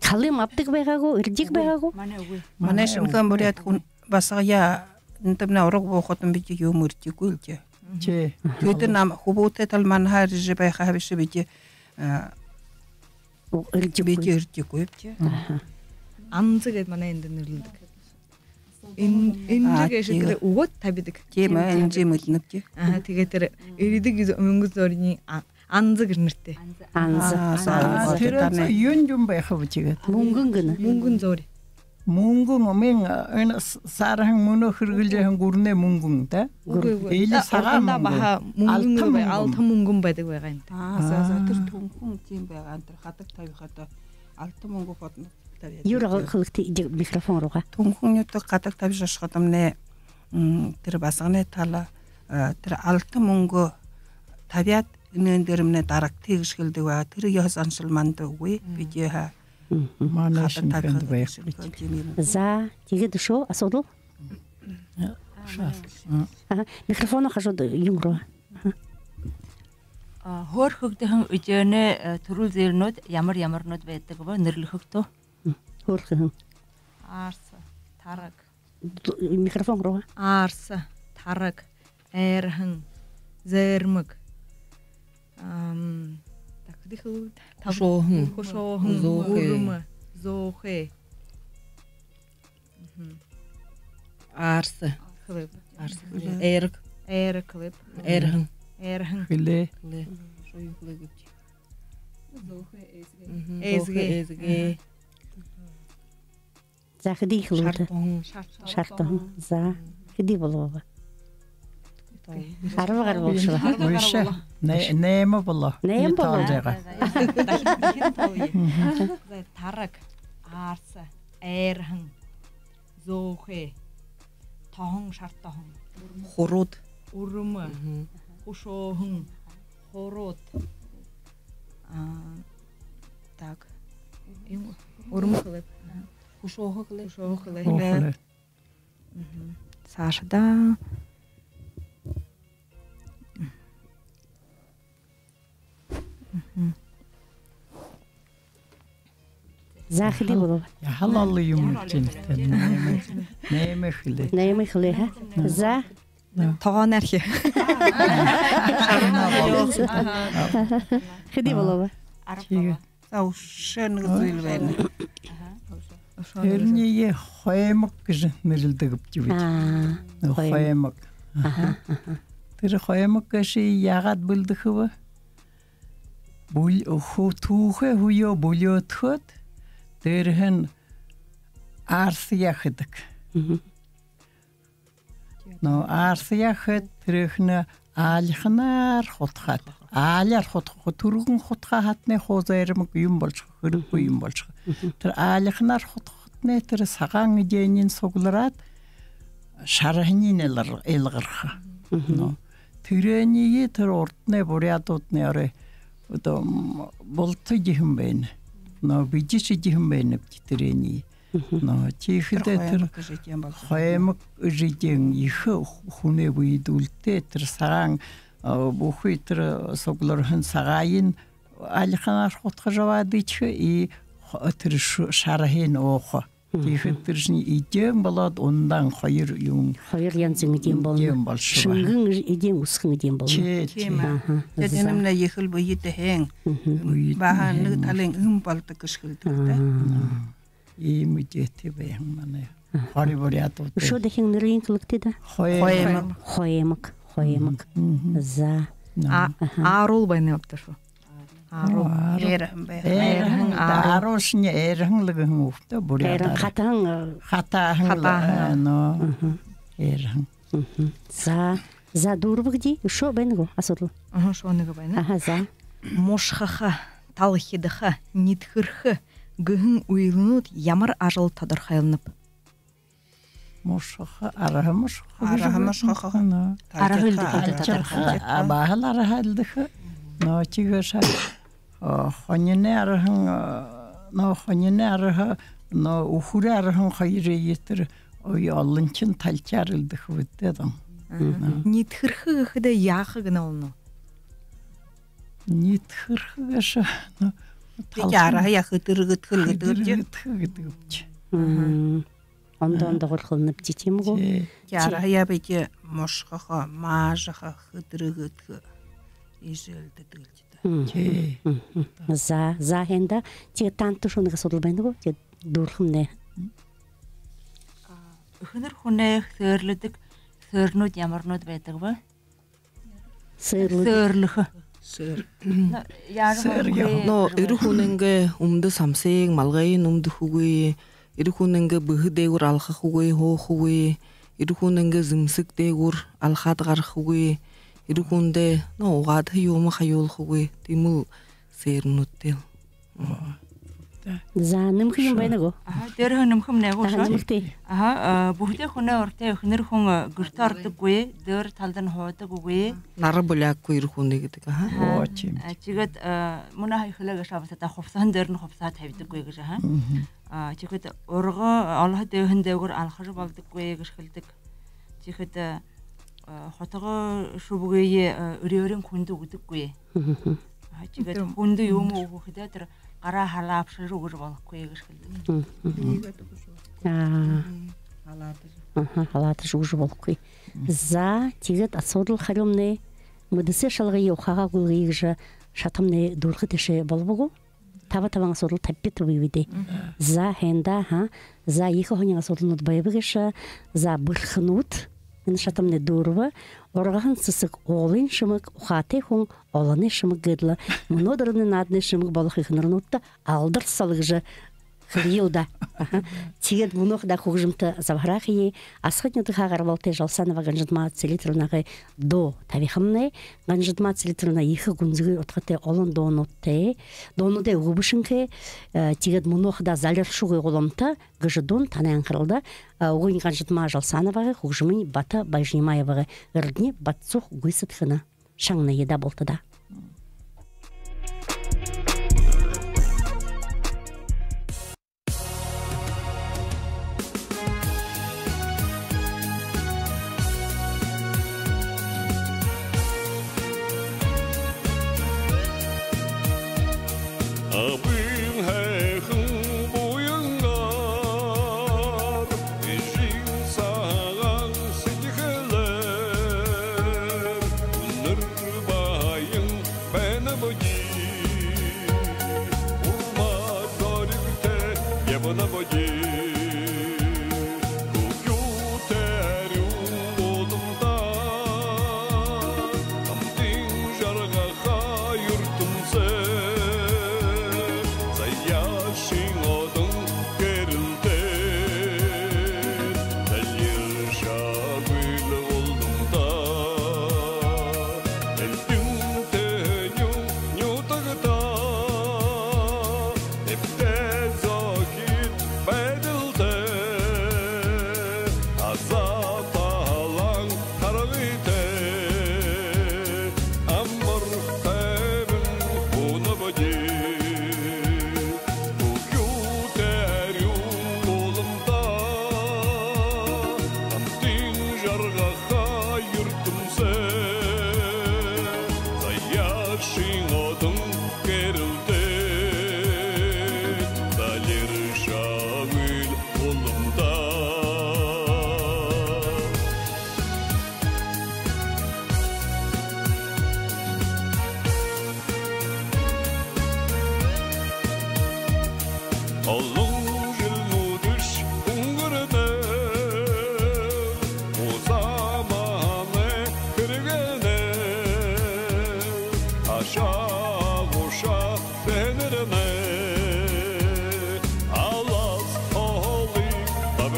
Халим абдаг байгаа гү, эридэг байгаа гү? Манай үгы. Манай шэмхэ буряад хүн басагаяа, энэ тэмнэ ураг бууха тон бидэ юумэ эридэггүй лэ даа. Тии. Тиигээд намайе хүбүүтэй тал манһаа эрижэ байха бэшэ, бидэ, а, эридэггүй. Бидэ эридэггүй даа. Аха. Анза гээд манай эндэ нэрлэдэг. Эн-, энжэ гээшэ тэрэ үгөөд табидаг. Тиимэ, энжэ мэдэнэбди. Аха, тиигээд тэрэ эридэг гэжэ мүнгэн зөөриин а-, анза гэжэ нэрэтэй. Анза. Анза. Тэрэ юун, юун байха бэ тиигээд? Мүнгэн гэнэ. Мүнгэн зөөри. Мүнгэн, мүн, энэ саарһан мүнөө хэрэглэжэ байһан гүрэнэй мүнгэн, да? Үгы, үгы. Или сагаан мүнгэн? Баһа мүнгэн, алтан мүнгэн. Алтан мүнгэн байдаг байгаа юм. А, за, за, тэрэ Түнхэн тиимэ байгаа, тэрэ хадаг табихада алтан мүнгэн ходо табяад. Юрэ хэлэгты, микрофон руугаа. Түнхэн нютаг хадаг табижа ошоходомнай, тэрэ басаганай тала, тэрэ алтан мүнгэн табяад, энээн дээрэмнай дарагты гэжэ хэлэдэг байгаа. Тэрэ ёһо заншал манда үгы. Бидэ ха... Манай шэнхэндэ байха. За, тиигээд үшөө асуудал? Аха, микрофоноо хажууда юун руу. Аха. А, хөөрхэгдэһэн эдеэнэй, э, түрэл зээнүүд ямар ямарнууд байдаг бэ, нэрлэхэгты? Хөөрхэһэн. Аарса, тараг. Микрофон руугаа. Аарса, тараг, айрһан, зээрмэг. Ам, так, хэды хэлэбэб? Хушууһан. Хушууһан, зөөхэй. Үрмэ, зөөхэй. Аарса. Хэлэбэб. Аарса хэлээ. Айраг. Айраг хэлэбэб. Айрһан. Айрһан. Хэлээ. Хэлээ. Шоюун хэлээ гээбди. Зөөхэй, эзэгэй. Эзэгэй. Зөөхэй, эзэгэй. Аха. За, хэды хэлэбэб? Шартаһан. Шартаһан. За, хэды болооб? Арба гаран болошоо. Үгы, най-, найма болоо. Найма болоо. Тоолжо байгаа. За, тараг, аарса, айрһан, зөөхэй, тоһон, шартаһан. Хурууд. Үрмэ. Хушууһан. Хурууд. А, так. Юм, үрмэ хэлэбэб. Хушууһа хэлээ. Хушууһа хэлээ. Хушууһа хэлээ. Саашадаа. За, хэды болооб? Яһала олон юм хэлээ. Найма хэлээ. Найма хэлээ, ха? За. Тогооноор хэ. Хэды болооб? Арба. За, үшөө нэгэ зүйл байна. Тэрэнээ хоймог гэжэ нэрлэдэгбди бидэ. Аа, хоймог. Хоймог. Аха, аха. Тэрэ хоймог гээшые яагаад бэлдэхэб? Бүл-, ху-, түүхэй хүеэ бүлеэдхээд, дээрэһээнь Арсаяа хэдэг. Но арсаяа хээд, тэрэхинээ аалиханаар худхаад. Аалиар худхаха, түргэн худхаа хадань хуу зайрамаг юм болошохо, хэрэггүй юм болошохо. Тэрэ аалиханаар худхахадань тэрэ сагаан эдеэниинь суглараад, шараһаниинь илгар-, илгарха. Но тэрэниие тэрэ урданай буряадууднай орой одоо, м, булта эдиһэн байна. Но бидэ шье эдиһэн байнабди тэрэниие. Но тиихэдээ тэрэ хоймог гэжэ эдеэн ехэ хүнэй бэедэ үлдөө, тэрэ сагаан, а, бүхы тэрэ сугларһан сагаайень аалиханаар худхажа абаад эдихэ, и хо-, тэрэ ш-, шараһыень ууха. Тиихэдэ тэрэшни эдеэн болоод, ундаан хоёр юм. Хоёр янзын эдеэн болоно. Эдеэн болошоо. Шэнгээн эдеэн, үсэхэн эдеэн болоно. Тиимэ. Аха. Тиигээд энэмнай ехэл бэедэ һайн. Бэедэ баһа һайн нэгэ талын эм болодог гэжэ хэлэдэг даа. Иимэ эдеэтэй байһан манай хори буряадууд. Үшөө дахин нэрыень хэлэгты даа. Хоймог. Хоймог. Хоймог. За. А-, ааруул байна юм ааб даа шүү. Ааруул. Ааруул. Ээрэһэн байха. Ээрэһэн, ааруул. Ааруул шни ээрэһэн лэ гэһэн үгтэй буряадаар. Ээрэһэн, хатаһан, э, хатаһан лэ, хатаһан. Э, но. Ээрэһэн. За, за, дүүрбэгты, үшөө байна гү асуудал? Аха, үшөө нэгэ байна. Аха, за. Мушхаха, талхидаха, ниидэхэрхэ гэһэн үйлэнүүд ямар ажалда тодорхойлноб? Мушхаха, арһа мушхаха. Арһа мушхаха. Но. Арһа элдэхэ, талхидаха. Талхидаха. А, баһал арһа элдэхэ. Но тиигээшье, а, хониной арһан, а, но хониной арһа, но үхэрэй арһан хоёрые тэрэ, ой, олоншни талхяар элдэхэ бэд даа. Ниидэхэрхэ гэхэдэ яаха гэнэ болоно? Ниидэхэрхэ гээшэ, но, тиигээд арһаяа хэтэргэдэхэ л гэдэг юм. Хэтэргэдэхэ гэдэг юм. Ондоо ондоогоор хэлэнэбди, тиимэ гү? Тии. Тиигээд арһаяа бидэ мушхаха, маажаха, хэтэргэдэхэ, иигэжэ элдэдэг л даа. Тии. За, за, һайн даа. Тиигээд таанадта үшөө нэгэ асуудал байна гү? Тиигээд дүүргэхэмнай. А, эхэнэр хүнэй сээрлэдэг сээрнүүд ямарнууд байдаг бэ? Сээрлэдэг. Сээрлэхэ. Сээр. Но, яажа... Сээр хөөрэхэ. Но, эрэ хүнэйнгээ үмдэ самсыень, малгайень үмдэхэгүй, эрэ хүнэйнгээ бэһэ дээгүүр алхахагүй, һуухагүй, эрэ хүнэйнгээ зэмсэг дээгүүр алхаад гарахагүй, эрэ хүндэ, но, угаадаха юумэ хаюулхагүй, тиимэл сээрнүүдтэйл. За, нэмэхэ юм байна гү? Аха, дээрэһээ нэмэхэмнай гү? Аха, нэмэгты. Аха, а, бүхэтэй хүнэй урда эхэнэр хүн, а, гэртээ ородоггүй, дээрэ талдань һуудаггүй. Нара буляаггүй эрэ хүнэй гэдэг, аха. Аха. Оо, тиимэ. А, тиигээд, а, мүнөө һая хэлээ гээшэ, абсата хубсаһан дээрэнь хубсаһа табидаггүй гэжэ, аха. А, тиигээд урга олоһо дээһэн дээгүүр алхажа болодоггүй гэжэ хэлэдэг. Тиигээд, а, хотогой шубууе, а, үреэрэн хүндэ үгэдэггүй. А, тиигээд хүндэ юумэ үгэхэдээ тэрэ гараа халаабшажа үгэжэ болохогүй гэжэ хэлэдэг. Аа. Халаадажа. Аха, халаадажа үгэжэ болохогүй. За, тиигээд асуудал харюумнай: «Мэдэсэ шалгая, ухаагаа гүйлгэе» гэжэ шатамнай дүүрэхэ тээшээ болобо гү? Таба табан асуудал табибди, табибди. За, һайн даа, аха. За, ехэ һонин асуудалнууд байба гээшэ. За, бэрхэнүүд. Энэ шатамнай дүүрэбэ. Ургаһан сэсэг уулын шэмэг, ухаатай хүн олоной шэмэг гээд лэ. Мүнөөдэрэйнь нааданай шэмэг болохо эхэнэрнүүдтэ алдар сал гэжэ хэлэел даа. Аха. Тиигээд мүнөөхидөө хүгжэмтэ забһараа хээ. Асхад нютагһаа гарбалтай Жалсанова Ганжадма Целитровнагай дуу табихамнай. Ганжадма Целитровна ехэ гүнзэгы удхатай, олон дуунуудтай. Дуунуудай үгэ бэшэнхэй. Э, тиигээд мүнөөхидөө «Залиршагүй гуламта» гэжэ дуун танай анхаралда. Э, үгынь Ганжадма Жалсановагай, хүгжэмынь Бата Байжинимаевагай. Эрдэни бадсуух гүйсэд хэнэ. Шагная даа, булта даа. Абын һайхан буянгаар, эжын сагаан сэдьхэлээр үнэр баян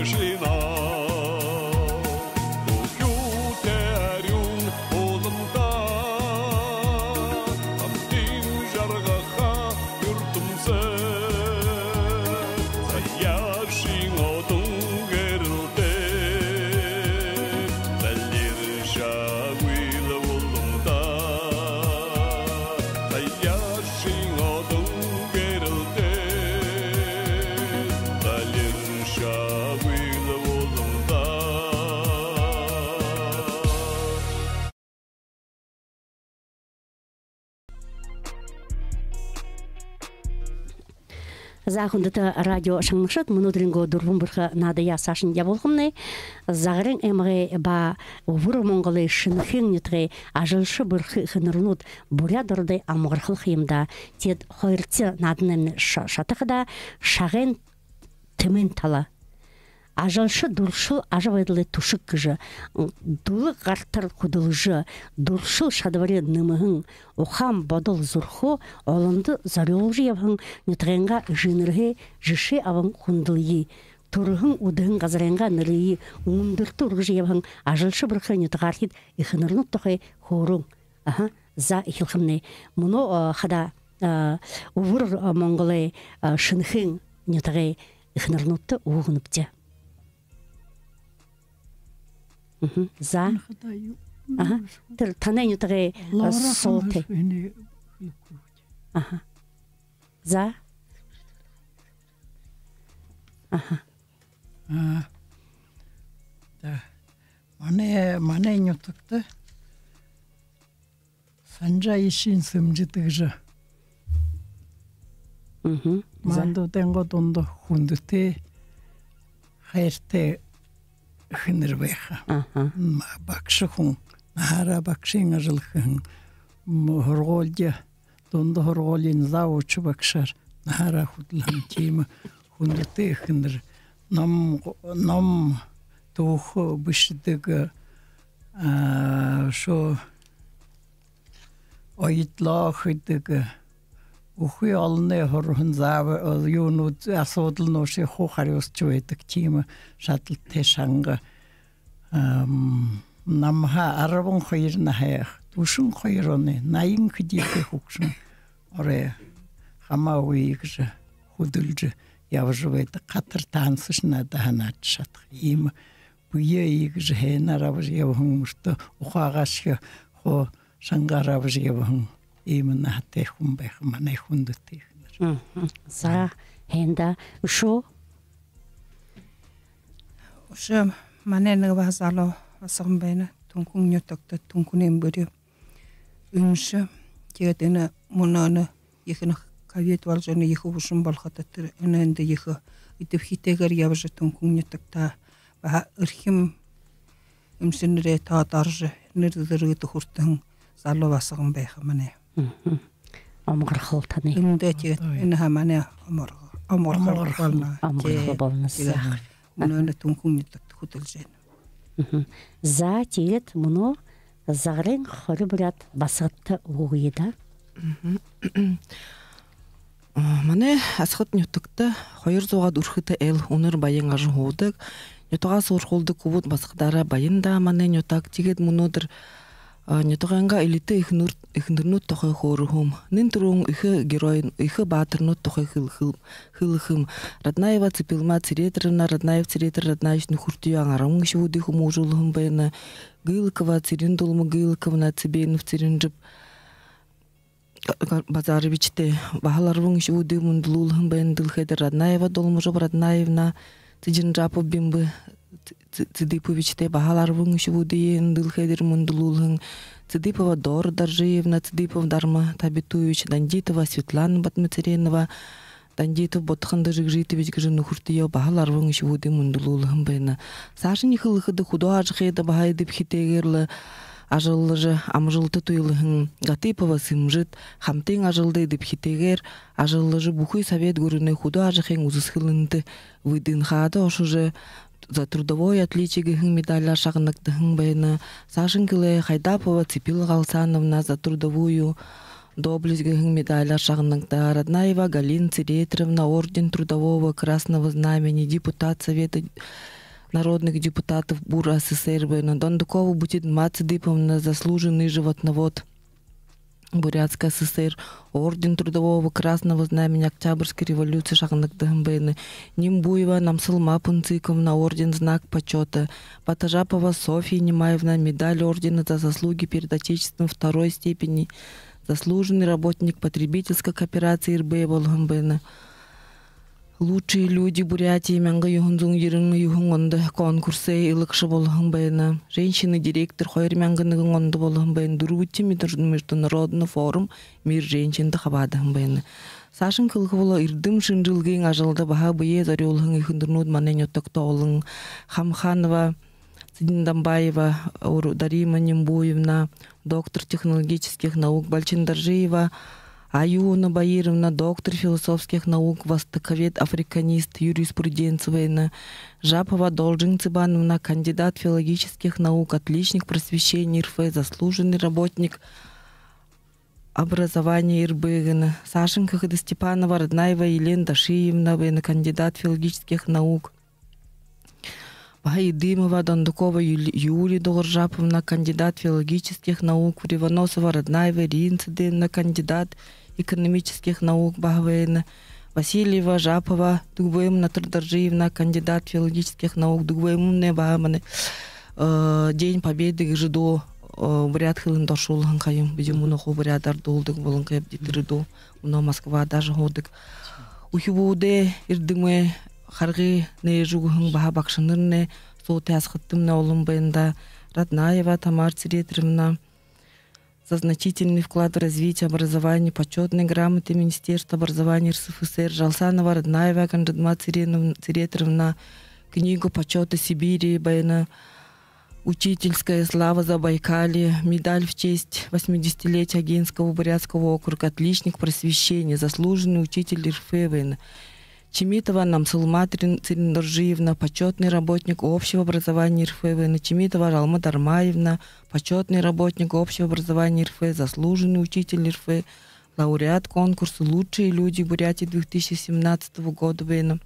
Шэнэ үхибүүдэй арюун уламда хамтын жаргаха юртэмсэ. Заяашан одон гэрэлтэй залиршагүй л уламда. Заяашан одон гэрэлтэй залиршагүй л уламда. За, хүндэтэ радио шагнагшад, мүнөөдэрэйнгөө «Дүрбэн бэрхэ» наадаяа саашань ябуулхамнай. Загарайн аймагай ба Үбэр Монголой Шэнэхээн нютагай ажалша бэрхэ эхэнэрнүүд буряад ородой амгархал ха юм даа. Теэд хоёрдохи нааданаймнай ша-, шатахада, шагайн тэмээн тала. Ажалша дүршэл ажабайдалай түшэг гэжэ, дүлэ гартар хүдэлжэ, дүршэл шадабари нэмэһэн, ухаан бодол зүрхөө олондо зорюулжа ябаһан нютагайнгаа эжынэрһээ жэшээ абан хүндэлье. Түрэһэн, үдэһэн газарайнгаа нэрые үндэртэ үргэжэ ябаһан ажалша бэрхэ нютагаархид эхэнэрнүүд тухай хөөрөөн. Аха, за, эхилхэмнай. Мүнөө, а, хадаа, а, Үбэр, а, Монголой, а, Шэнэхээн нютагай эхэнэрнүүдтэ үгэ үгэнэбди. Мгм. За. Аха, тэрэ танай нютагай, а, Лора суутай. Хамхас энэ юу гү? Аха. За. Аха. А, да. Манай, манай нютагта Санжа Ишин Сэмжэдэ гэжэ. Мгм. За. Манайнгаа дунда хүндэтэй, хайратай эхэнэр байха. Аха. М, багша хүн, наһаараа багшын ажал хэһэн, м, һургуулида, дунда һургуулиин завуч багшаар наһаараа хүдэлһэн тиимэ хүндэтэй эхэнэр. Ном, ном түүхэ бэшэдэг, а, шо оёдлоо хэдэг, бүхы олоной һураһан зааб-, юунууд, асуудалнуудые хуу харюусажа байдаг тиимэ шадалтай шанга. Ам, намһаа арбан хоёр наһай, дүшэн хоёр оной, наян хэдытэй хүгшэн орой хамаагүй иигэжэ хүдэлжэ ябажа байдаг. Хатар танцашье наадаа һанаажа шадаха. Иимэ бэеэ иигэжэ һайнаар абажа ябаһан, мүртөө ухаагаашье хуу шангаар абажа ябаһан иимэ наһатай хүн байха манай хүндэтэй эхэнэр. Мгм. За, һайн даа. Үшөө? Үшөө манай нэгэ баһа залуу басаган байна. Түнхэн нютагта, Түнхэнэй бүри эмшэ. Тиигээд энэ мүнөө энэ ехэнхи ковид боложо, энэ ехэ үбшэн болоходо тэрэ энэ эндэ ехэ эдэбхитэйгээр ябажа, Түнхэн нютагта баһа эрхим эмшэнэрэй тоодо орожо, нэрэ зэргэдэ хүртэһэн залуу басаган байха манай. Мгм. Омогорхол таны. Эндэ тиигээд энэ һаа манай омор-, омогорхол болоно. Омогорхол болоно. Тиигээд мүнөө энэ Түнхэн нютагта хүдэлжэ байна. Мгм. За, тиигээд мүнөө Загарайн хори буряад басагадта үгэ үгэе даа. Мгм. А, манай Асхад нютагта хоёр зуугаад үрхэтэ айл үнэр баян ажаһуудаг. Нютагаа суурхуулдаг хүбүүд басагадаараа баян даа манай нютаг. Тиигээд мүнөөдэр, а, нютагайнгаа элитэ эхэнэр-, эхэнэрнүүд тухай хөөрэхэм. Нэн түрүүн эхэ герой, эхэ баатарнууд тухай хэл-, хэл-, хэлэхэм. Раднаева Цыпилма Цыретровна, Раднаев Цыретор Раднаевич, нүхэртэеэ арбан үхибүүдые хүмүүжүүлһэн байна. Гылыкова Цырендулма Гылыковна, Цыбенов Цыренжаб Базаровичтай баһал арбан үхибүүдые мүндэлүүлһэн байна дэлхэй дээрэ. Раднаева Долможаб Раднаевна, Цыденжапов Бимбы Ц-, Ц-, Цыдыповичтай баһал арбан үхибүүдые дэлхэй дээрэ мүндэлүүлһэн. Цыдыпова Дора Доржиевна, Цыдыпов Дарма Табитуевич, Дандитова Светлана Батмацыренова, Дандитов Бодхон Дажигжитович гэжэ нүхэртэеэ баһал арбан үхибүүдые мүндэлүүлһэн байна. Саашань хэлэхэдэ, хүдөө ажахыда баһа эдэбхитэйгээр лэ ажаллажа, амжалта туйлаһан Гатыпова Сэмжэд хамтын ажалда эдэбхитэйгээр ажаллажа, бүхы Совет гүрэнэй хүдөө ажахын үзэсхэлэнтэ, ВДНХ-да ошожо, «За трудовое отличие» гэһэн медаляар шагнагдаһан байна. Саашань хэлээ, Хайдапова Цыпила Галсановна «За трудовую доблесть» гэһэн медаляар шагнагдаа. Раднаева Галина Цыретровна орден Трудового Красного Знамени, депутат Совета народных депутатов БУР АССР байна. Дондокова Бутидма Цыдыповна, заслуженный животновод Бурятской АССР, орден Трудового Красного Знамени Октябрьской революции шагнагдаһан байна. Нимбуева Намсалма Пунциковна, орден Знак почёта. Батожапова Софья Нимаевна, медаль ордена «За заслуги перед Отечеством» второй степени, заслуженный работник потребительской кооперации РБ болоһон байна. «Лучшие люди Бурятии» мянга юһэн зуун ерэн юһэн ондо конкурсой илагша болоһон байна. «Женщины-директор» хоёр мянга нэгэн ондо болоһон байна. Дүрбэдэхи между-, международный форум «Мир женщин»-да хабаадаһан байна. Саашань хэлэхэ болоо, эрдэм шэнжэлгын ажалда баһа бэеэ зорюулһан эхэнэрнүүд манай нютагта олон. Хамханова Цыдендамбаева Дарима Нимбуевна, доктор технологических наук, Балчендоржиева Аюна Баировна, доктор философских наук, востоковед, африканист, юриспруденция байна. Жапова Должин Цыбановна, кандидат филологических наук, отличник просвещения РФ, заслуженный работник образования РБ гэнэ. Саашань хэлэхэдэ, Степанова Раднаева Елена Дашиевна байна, кандидат филологических наук. Баһа Идымова Дондокова Юли-, Юлия Дугаржаповна, кандидат филологических наук, Кривоносова Раднаева Ирина Цыденовна, кандидат экономических наук баһа байна. Васильева Жапова Дугбаевна Трудоржиевна, кандидат филологических наук. Дугбаевнамнай баһа манай, э, День Победы гэжэ дуу, э, буряад хэлэндэ оршуулһан ха юм. Бидэ мүнөө хуу буряадаар дуулдаг болонхойбди тэрэ дуу. Мүнөө Москвада ажаһуудаг. Үхибүүдэй эрдэмэй харгы нээжэ үгэһэн баһа багшанарнай суутай асхадтамнай олон байна даа. Раднаева Тамара Цыреторовна, за значительный вклад в развитие образования, почётные грамоты Министерства образования РСФСР, Жалсанова Раднаева Ганжадма Цыренов-, Цыреторовна, книгу почёта Сибири байна, «Учительская слава Забайкалья», медаль в честь восьмидесятилетия Агинского бурятского округа, отличник просвещения, заслуженный учитель РФ байна. Чимитова Намсалма Цырен-, Цырендоржиевна, почётный работник общего образования РФ байна. Чимитова Жалма Дармаевна, почётный работник общего образования РФ, заслуженный учитель РФ, лауреат конкурса «Лучшие люди Бурятии» две тысячи семнадцатого года байна.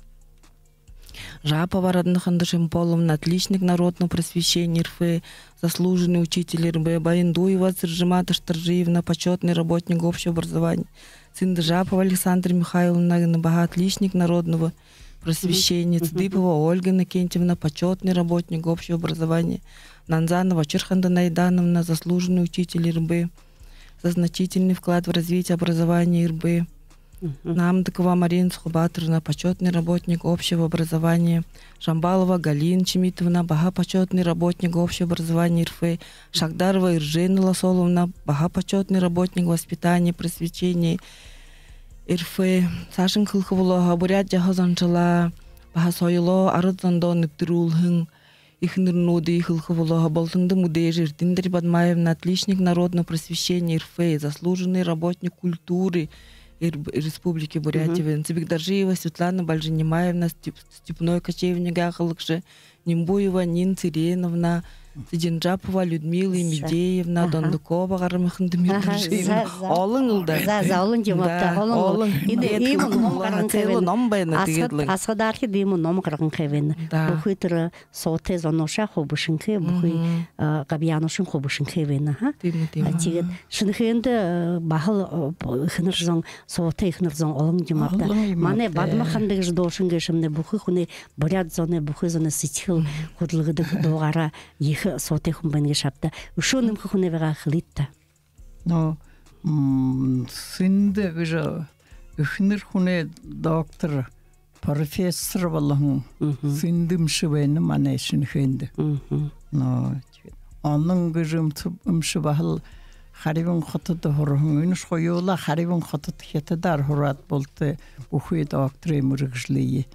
Жапова Радна Хандашимполовна, отличник народного просвещения РФ, заслуженный учитель РБ, Баяндуева Цыржима Ташторжиевна, почётный работник общего образования, Цындыжапова Александра Михайловна, баһа отличник народного просвещения, Цыдыпова Ольга Иннокентьевна, почётный работник общего образования, Нанзанова Очир-Ханда Найдановна, заслуженный учитель РБ, за значительный вклад в развитие образования РБ. Мгм. Намдакова Марина Сухбатыровна, почётный работник общего образования. Жамбалова Галина Чимитовна, баһа почётный работник общего образования РФ. Шагдарова Иржена Лосоловна, баһа почётный работник воспитания, просвещения РФ. Саашань хэлэхэ болоо һаа, буряад яһа заншалаа, баһа соёлоо арад зондоо нэбтэрүүлһэн эхэнэрнүүдые хэлэхэ болоо һаа, Болтондо Мэдээжэ, Эрдэнэ Дарибадмаевна, отличник народного просвещения РФ, заслуженный работник культуры Р-, Республики Бурятия, Мгм. Цыбикдоржиева Светлана Бальжинимаевна, степ-, степной кочевник ахалагша, Нимбуева Нина Цыреновна, Цыденжапова Людмила Эмидеевна, Дондокова Гарамиханда Мирдуржиевна. Олон лэ даа. За, за, олон юм ааб даа. Олон. Энэ иимэ ном гарган хээ байна. Ном байна, тиигээд лэ. Асхад-, асхадаархид иимэ ном гарган хээ байна. Да. Бүхы тэрэ суутай зонуудшни хуу бэшэнхэй, бүхы, Мгм. а, габьяануудшни хуу бэшэнхэй байна, ха? Тиимэ, тиимэ. А, тиигээд Шэнэхээндэ, а, баһал, а, эхэнэр зон, суутай эхэнэр зон олон юм ааб даа. Олон юм ааб даа. Манай Бадма-Ханда гэжэ дуушан гээшэмнай бүхы хүнэй, буряад зоной, бүхы зоной сэдьхэл Мгм. хүдэлгэдэг дуугаараа ехэ суутай хүн байна гээшэ ааб даа. Үшөө нэмэхэ хүнэй байгаа хэлыт даа. Но, м, Сэнда гэжэ эхэнэр хүнэй доктор, профессор болоһон Мгм. Сэнда эмшэ байна манай Шэнэхээндэ. Мгм. Но, Онон гэжэ эмшэ, эмшэ баһал Харибин хотодо һураһан. Энэшье хоюулаа Харибин хотодо Хитадаар һураад, булта бүхы докторой мэргэжэлые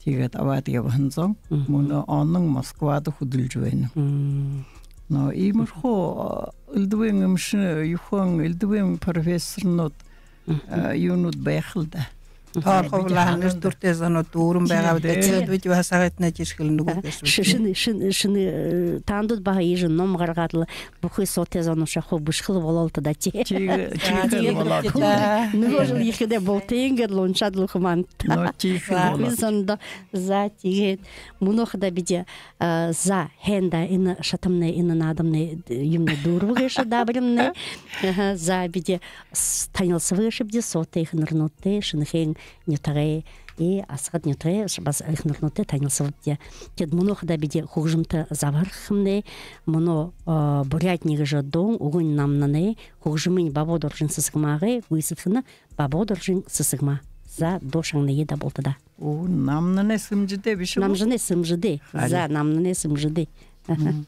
тиигээд абаад ябаһан зон. Мгм. Мүнөө Онон Москвада хүдэлжэ байна. Мм. Но иимэрхүү, э, элдэбын эмшэ, юухэн, элдэбын профессорнууд, Мгм. э, юунууд байха лэ даа. Тоолохо, бидэ ханаш дуртай зонууд дүүрэн байгаабди. Тиигээд бидэ баһа сагайтнай тиишхэл нүгөө гээшэ. Шэнэ, шэнэ, шэнэ, э, таанадууд баһа иигэжэ ном гаргаад лэ, бүхы суутай зонуудые хуу бэшэхэл болоол даа, тии. Тиигээ, тиигээ болоол даа. Нүгөө жэл ерэхэдээ бултыень гээд лэ уншаад лэ үгэхэ манда. Но, тиигээ болоол. Зондоо. За, тиигээд мүнөө хадаа бидэ, а, за, һайн даа, энэ шатамнай, энэ наадамнай, юумэнэй дүүрэбэ гээшэ, даабаримнай. Аха, за, бидэ с-, танилсаба гээшэбди суутай эхэнэрнүүдтэй, Шэнэхээн нютагай, и Асагад нютагай ш-, баһа эхэнэрнүүдтэй танилсабабди. Тиигээд мүнөө хадаа бидэ хүгжэмтэ забһархамнай, мүнөө, а, «Бурятни» гэжэ дуун, үгэнь Намнанай, хүгжэмынь Бабуу-Доржын Сэсэгмагай, гүйсэдхэнь Бабуу-Доржын Сэсэгма. За, дуу шагная даа, булта даа. Оо, Намнанай Сэмжэдэй бэшэ гү? Намжанай Сэмжэдэй. Харин. За, Намнанай Сэмжэдэй. Аха. Мм.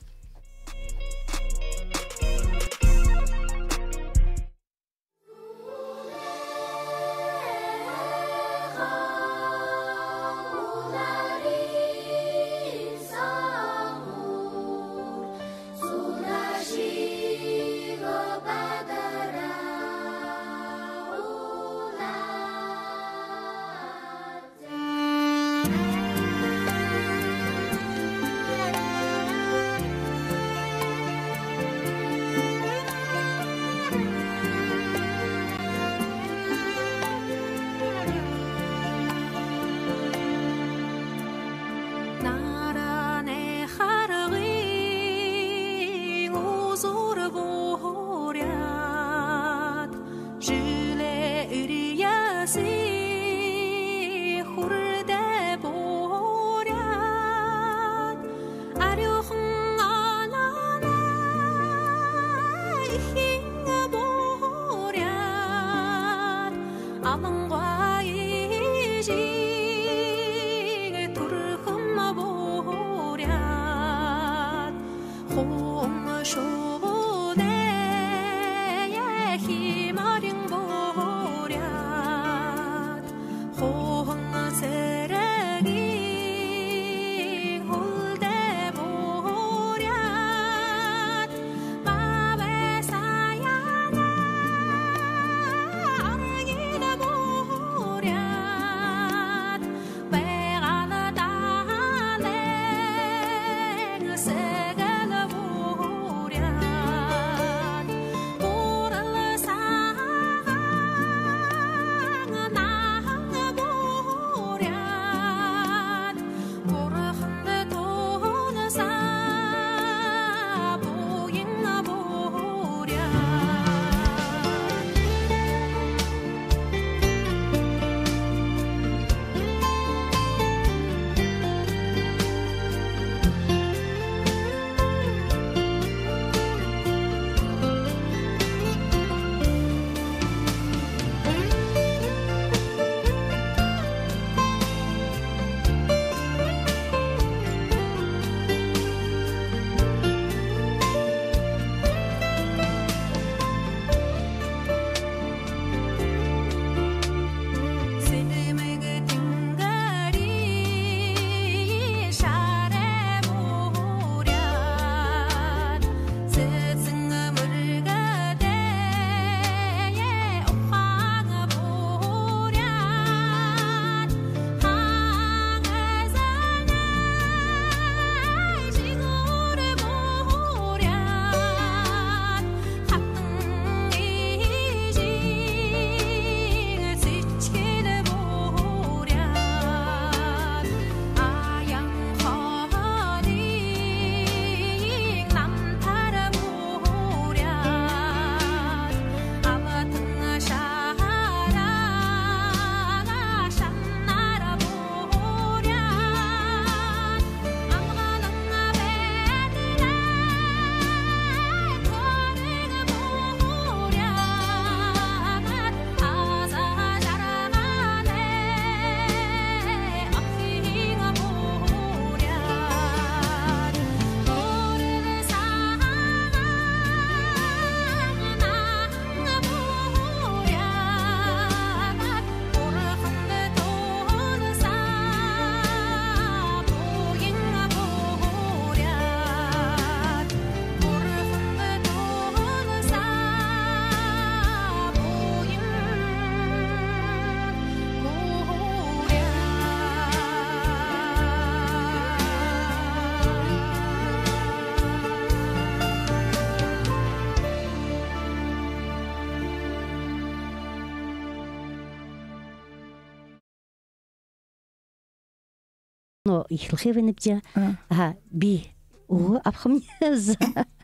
Эхилхэ байнабди. А. Аха, би үгэ абахамни. За.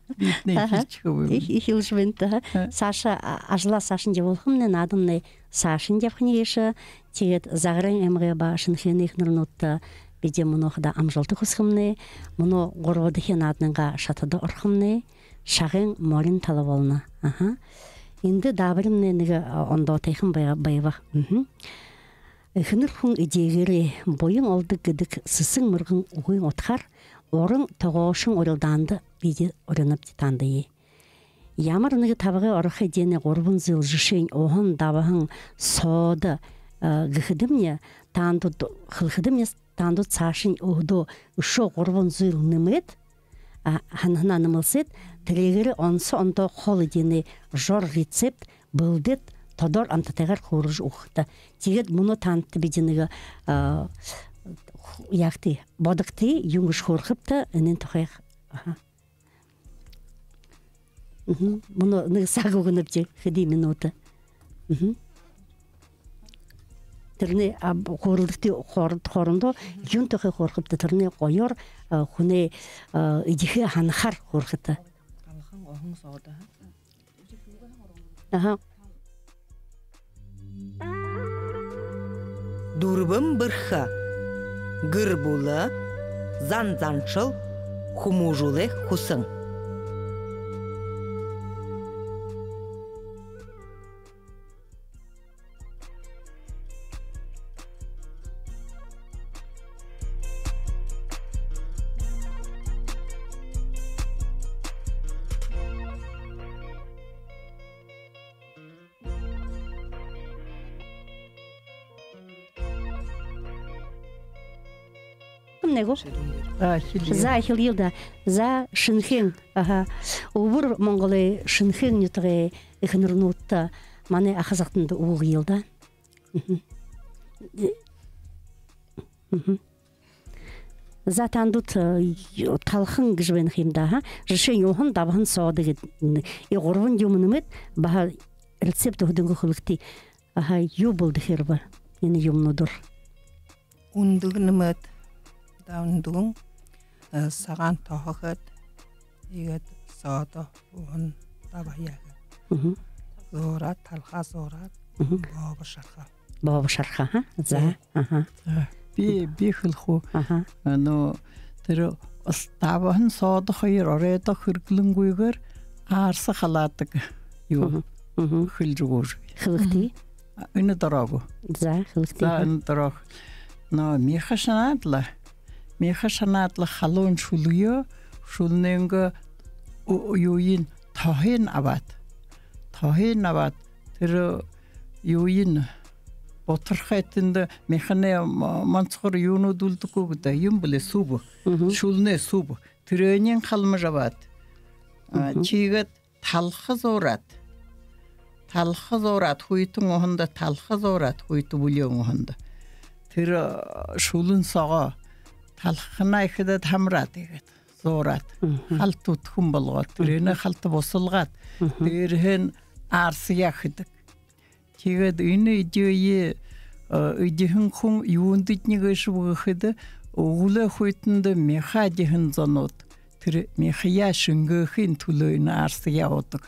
Бидэнэй Аха. Эхилжэ үгэхэбди. Эх-, эхилжэ байна та. А. Саашаа, а, ажалаа саашань ябуулхамни, наадамнай саашань ябахань гээшэ. Тиигээд Загарайн аймагай ба Шэнэхээнэй эхэнэрнүүдтэ бидэ мүнөө хадаа амжалта хүсэхэмни. Мүнөө гурбадахи нааданайнгаа шатада орохомни. Шагай морин тала болоно. Аха. Эндэ даабаримнай нэгэ, а, ондоотойхон байба, байба. Мгм. Эхэнэр хүн эдеэгээрээ буян олодог гэдэг сэсэн мэргэн үгын удхаар уран тогоошон урилдаанда бидэ уринабди таанадые. Ямар нэгэ табагай орохо эдеэнэй гурбан зүйл, жэшээнь, уһан, дабһан, соода, а, гэхэдэмни, таанадууд, хэлэхэдэмни, таанадууд саашань өөһэдөө үшөө гурбан зүйл нэмээд, а, һанаһанаа нэмэлсээд, тэрээгээрээ онсо ондоо хоол эдеэнэй жор рецепт бэлдээд, тодор амтатайгаар хөөрэжэ үгэхэт. Тиигээд мүнөө таанадта бидэ нэгэ, а, ху-, яагты, бодогты, юун гэжэ хөөрэхэбта, энээн тухай. Аха. Мгм. Мүнөө нэгэ саг үгэнэбди, хэды минута. Мгм. Тэрэнэй, а, б-, хөөрэлдэгты хоорон-, хоорондоо юун тухай хөөрэхэбта, тэрэнэй гоёор, а, хүнэй, а, эдихэ һанахаар хөөрэхэт. Талхан, уһан, соода. Аха. Дүрбэн бэрхэ. Гэр бүлэ, зан заншал, хүмүүжүүлхэ хүсэн. Нэгэ. А, эхилэе. За, эхилэел даа. За, Шэнэхээн. Аха. Үбэр Монголой Шэнэхээн нютагай эхэнэрнүүдтэ, манай аха захатанда үгэ үгыел даа. Мгм. Мгм. За, таанадууд, э, талхан гэжэ байна ха юм даа, аха. Жэшээнь, уһан, дабһан, соода гээд, м, и гурбан юумэ нэмээд, баһа рецепт өөһэдынгөө хэлэгты. Аха, юу бэлдэхээр бэ энэ юумэнүүдээр? Үндэгэ нэмээд, даа, үндэгэ, э, сагаан тоһо хээд, иигээд соода, уһан, дабһа хээд. Мгм. Зуураад, талхаа зуураад, мгм, бообо шарха. Бообо шарха, аха? За, э, аха. За. Би, би хэлэхэ гү? Аха. А, ну, тэрэ ус, дабһан, соода хоёр оройдоо хэрэглэнгүйгөөр аарса халаадаг юу? Мгм. Мгм. Хэлэжэ үгөөш. Хэлэгты. Мгм. А, энэ дороо гү? За, хэлэгты. За, энэ дороо. Но мяха шанаад лэ. Мяха шанаад лэ, халуун шүлөө, шүлэнэйнгөө у-, юуень, тоһыень абаад. Тоһыень абаад, тэрэ юуень, бутархай, тэндэ мяханай м-, монсогор юунүүд үлдэнэ гү даа, юун бэлэй, сүб. Мгм. Шүлэнэй сүб. Тэрээниие халмажа абаад. А, мгм, тиигээд талха зуураад. Талха зуураад, хүйтэн уһанда талха зуураад, хүйтэн бүлеэн уһанда. Тэрэ, э, шүлэн соогоо талханаа иигээд хамараад, иигээд зуураад. Мгм. Халта үдхэн болгоод, тэрэнээ, мгм, халта бусалгаад, мгм, дээрэһээнь аарсаяа хэдэг. Тиигээд энэ эдеэе, э, эдиһэн хүн юундэтнай гээшэб гэхэдэ, үглөө хүйтэн мяха эдиһэн зонууд тэрэ мяхаяа шэнгээхын түлөө энэ аарсаяа уудаг.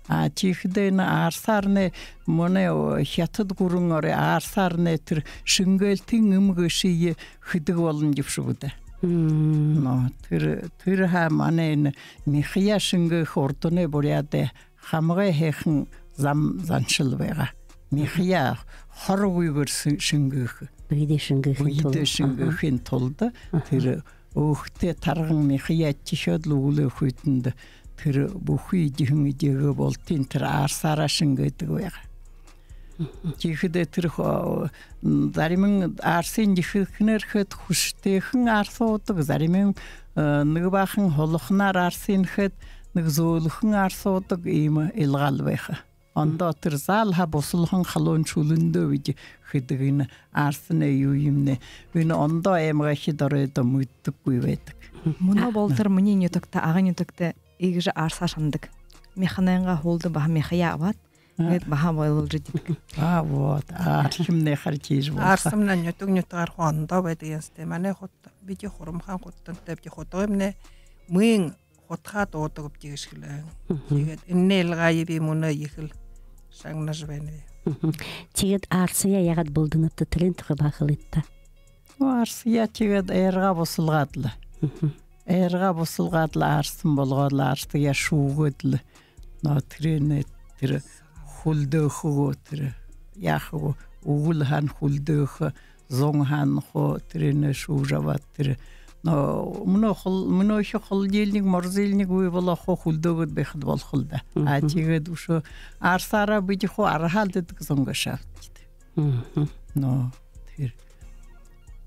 А, тиихэдээ энэ аарсаарнай, манай, о, Хитад гүрэн орой аарсаарнай тэрэ шэнгээхын эм гээшые хэдэг болоно гээшэ бшуу даа. Мм. Но, тэрэ, тэрэ һаа манай энэ мяхаяа шэнгээхэ урданай буряадай хамагай һайхан зам заншал байгаа. Мяхаяа хорогүйгөөр шэн-, шэнгээхэ. Бэедээ шэнгээхын тулада. Бэедээ шэнгээхын тулада. Аха. Тэрэ өөхэтэй тарган мяхаяа эдихээд лэ, үглөө хүйтэн тэрэ бүхы эдиһэн эдеэгээ бултыень тэрэ аарсаараа шэнгээдэг байгаа. Мгм. Тиихэдээ тэрэ хо-, заримань аарсыень эдихэһээр хээд хүсэтэйхэн аарса уудаг, заримань, э, нэгэ баахан һулаханаар аарсыень хээд, нэгэ зөөлэхэн аарса уудаг, иимэ илгаал байха. Ондоо тэрэ заал һаа бусалһан халуун шүлэндөө бидэ хэдэг энэ аарсанай юумэнээ. Энэ ондоо аймагайхид оройдоо мэдэдэггүй байдаг. Мүнөө болотор минии нютагта, Агын нютагта иигэжэ аарсаа шанадаг. Мяханайнгаа һүүлдэ баһа мяхаяа абаад, Иигээд баһа болуулжа байдаг. А, вот. А, архимнай харин тиижэ болохо. Арсамнай нютаг нютагаар хоорондоо байдаг юм сте. Манай хут-, бидэ Хурамхаан хутадантай, бидэ хутагаймнай мүн хутагаа дуудагбди гэжэ хэлээ. Мгм. Тиигээд энээнэй илгаае би мүнөө ехэл шагнажа байнаб. Мгм. Тиигээд арсаяа яагаад бэлдэнэбта, тэрээн тухай баһа хэлыт даа. Ну, арсаяа тиигээд айргаа бусалгаад лэ. Мгм. Айргаа бусалгаад лэ, арсан болгоод лэ, арсаяа шүүгээд лэ. Но, тэрэнээ тэрэ хүлдөөхэ гү, тэрэ яаха гү, үгэл һаань хүлдөөхэ, зун һаань хуу тэрэнээ шүүжэ абаад тэрэ. Но, мүнөө хол-, мүнөөхи холодильник, морозильник үгы болохо, хүлдөөгөөд байхада болохол даа. А, мгм, тиигээд үшөө арсаараа бидэ хуу арһаалдадаг зон гээшэбди. Мгм. Но, тэрэ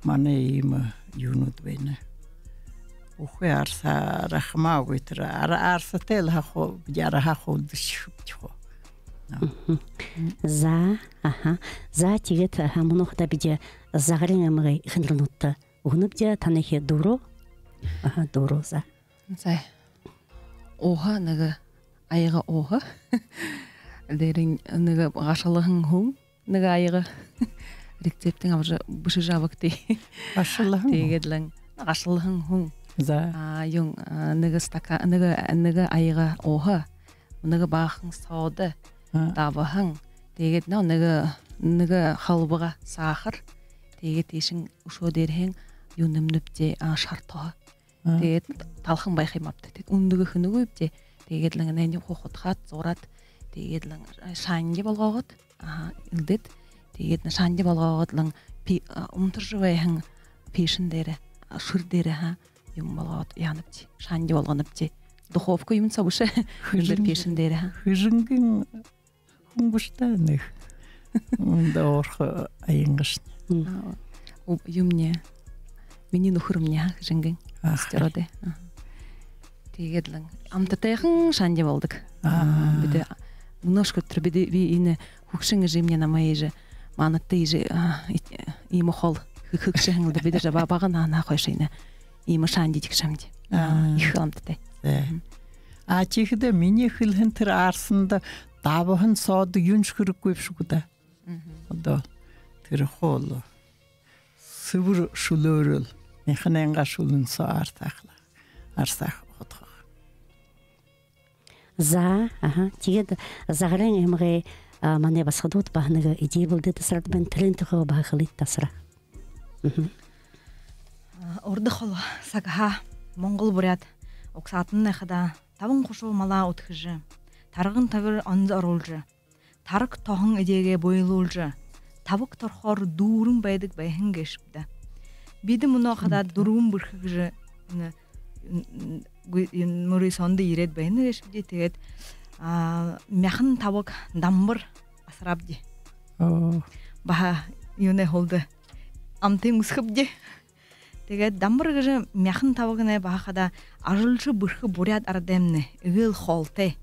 манай иимэ юунүүд байна. Үхи арсаараа хамаагүй тэрэ. Ар-, арсатай лэ һаа хуу, бидэ арһаа хуу үлдэшэхэбди хуу. Но. Мгм. За, аха. За, тиигээд, аха, мүнөө хадаа бидэ Загарайн аймагай эхэнэрнүүдтэ үгэнэбди, танай хи дүүрээ. Аха, дүүрээ, за. За. Ууһа нэгэ аяга ууһа. Дээрэнь нэгэ гашалһан хүн нэгэ аяга рецептэнь абажа бэшэжэ абагты. Гашалһан хүн. Тиигээд лэ гашалһан хүн. За. А, юун, а, нэгэ стака-, нэгэ, нэгэ аяга ууһа. Нэгэ баахан соода. А. Дабһан. Тиигээд, но, нэгэ, нэгэ халбага саахар. Тиигээд тиишэнь үшөө дээрэһээнь юун нэмэнэбди, а, шар тоһо. А. Тиигээд талхан байха юм аабта. Тиигээд үндэгэ хэнэгүйбди. Тиигээд лэ энээниие хуу худхаад, зуураад, тиигээд лэ шанди болгоод, аха, элдээд, тиигээд лэ шанди болгоод лэ пи-, а, унтаржа байһан пеэшэн дээрэ, а, шэр дээрэ, аха, юун болгоод яанабди. Шанди болгонобди. Духовка юумэн соо бэшэ. Хэжэн-, эндэр пеэшэн дээрэ, аха. Хэжэнгын хүн бэшэ даа нэгэ. Мүндэ орохо аянгашни. Мм. А, у-, юумни. Минии нүхэрни, аха, Хэжэнгын. Аха. Сестрёдэй. Аха. Тиигээд лэ амтатайхан шанди болодог. А. Бидэ мүнөөшье тэрэ бидэ, би энэ хүгшэн эжымни намайе иигэжэ, манайда иигэжэ, а, и-, иимэ хоол хэ-, хэхэшэһэн лэ даа, бидэ жаа ба-, бага наһанһаа хойшо энэ иимэ шанди эдихэшэмди. А. Ехэ амтатай. Зэ. Мгм. А, тиихэдэ минии хэлэһэн тэрэ арсанда дабһан соода юуншье хэрэггүй бшуу даа. Мгм. Одоо тэрэ хоол сэбэр шүлөөрөөл, мяханайнгаа шүлэн соо арсаахал, арсаахал худхаха. За, аха. Тиигээд Загарайн аймагай, а, манай басагадууд баһа нэгэ эдеэ бэлдээд асараад байна, тэрээн тухай баһа хэлыт даа, асараа. Мгм. А, урда холо сагһаа монгол буряад угсаатанай хадаа табан хушуу малаа үдхэжэ, тарган табир онсо оруулжа, тараг тоһон эдеэгээ буйлуулжа, табаг торхоор дүүрэн байдаг байһан гээшэб даа. Бидэ мүнөө хадаа дүрбэн бэрхэ гэжэ, н-, н-, н-, гү-, н-, мүрысөөндэ ерээд байна гээшэбди. Тиигээд, а, мяхан табаг дамбар асараабди. Оо. Баһа юунэй һүүлдэ амтан үсхэбди. Тиигээд дамбар гэжэ мяхан табагнай баһа хадаа ажалша бэрхэ буряад арадаймнай эгээл хоолтой,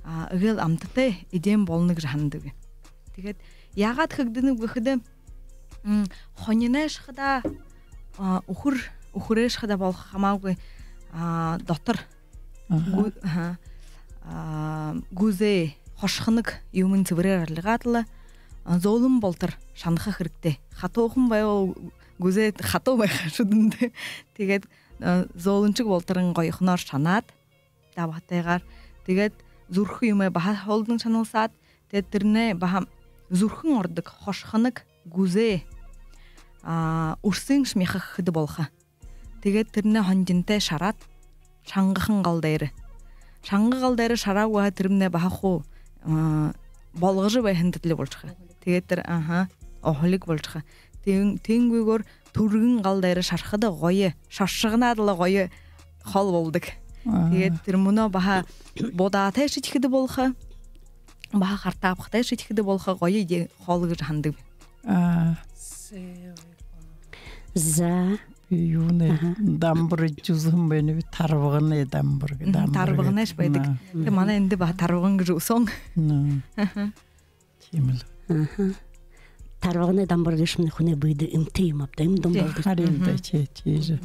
а, эгээл амтатай эдеэн болоно гэжэ һанадагби. Тиигээд яагаад хэгдэнэб гэхэдэ, м, хониной шахада, а, үхэр, үхэрэйшье хадаа болохо, хамаагүй, а, дотор. Аха. Гү-, аха. А, гүзээ, хошхоног юумэн сэбэрээр арилгаад лэ, а, зөөлэн болотор шанаха хэрэгтэй. Хатуухан байбал гүзээ хатуу байха шүдэн даа. Тиигээд, а, зөөлэншэг болоторынь гоёхоноор шанаад, дабһатайгаар. Тиигээд зүрхэ юумээ баһа һүүлдэнь шаналсаад, тиигээд тэрэнээ баһа зүрхэн ородог хошхоног, гүзээ, а, үрсыень шмяха хэхэдэ болохо. Тиигээд тэрэнээ хонжонтой шараад, шангахан гал дээрэ. Шанга гал дээрэ шараагүй һаа, тэрэмнай баһа хуу, а, болгожо байһан тэтэлэ болошохо. Тиигээд тэрэ, аха, уһалиг болошохо. Тиин-, тиингүйгөөр түргэн гал дээрэ шарахада гоё, шаршаганаад лэ гоё хоол болодог. Аа. Тиигээд тэрэ мүнөө баһа будаатай шэдихэдэ болохо, баһа хартаабхатай шэдихэдэ болохо, гоё эдеэ хоол гэжэ һанадаг. Аа. За. Би юунэй, аха, дамбар эдижэ үзэһэн байнаб, тарбаганай дамбар гэ-, мгм, дамбар тарбаганайшье гэдэг байдаг. На. Тэ манай эндэ баһа тарбаган гэжэ үсөөн. На. Аха. Тиимэл. Аха. Тарбаганай дамбар гээшэмнай хүнэй бэедэ эмтэй юм аабта, эм дом болодог. Харин даа, мгм, тии, тиижэ.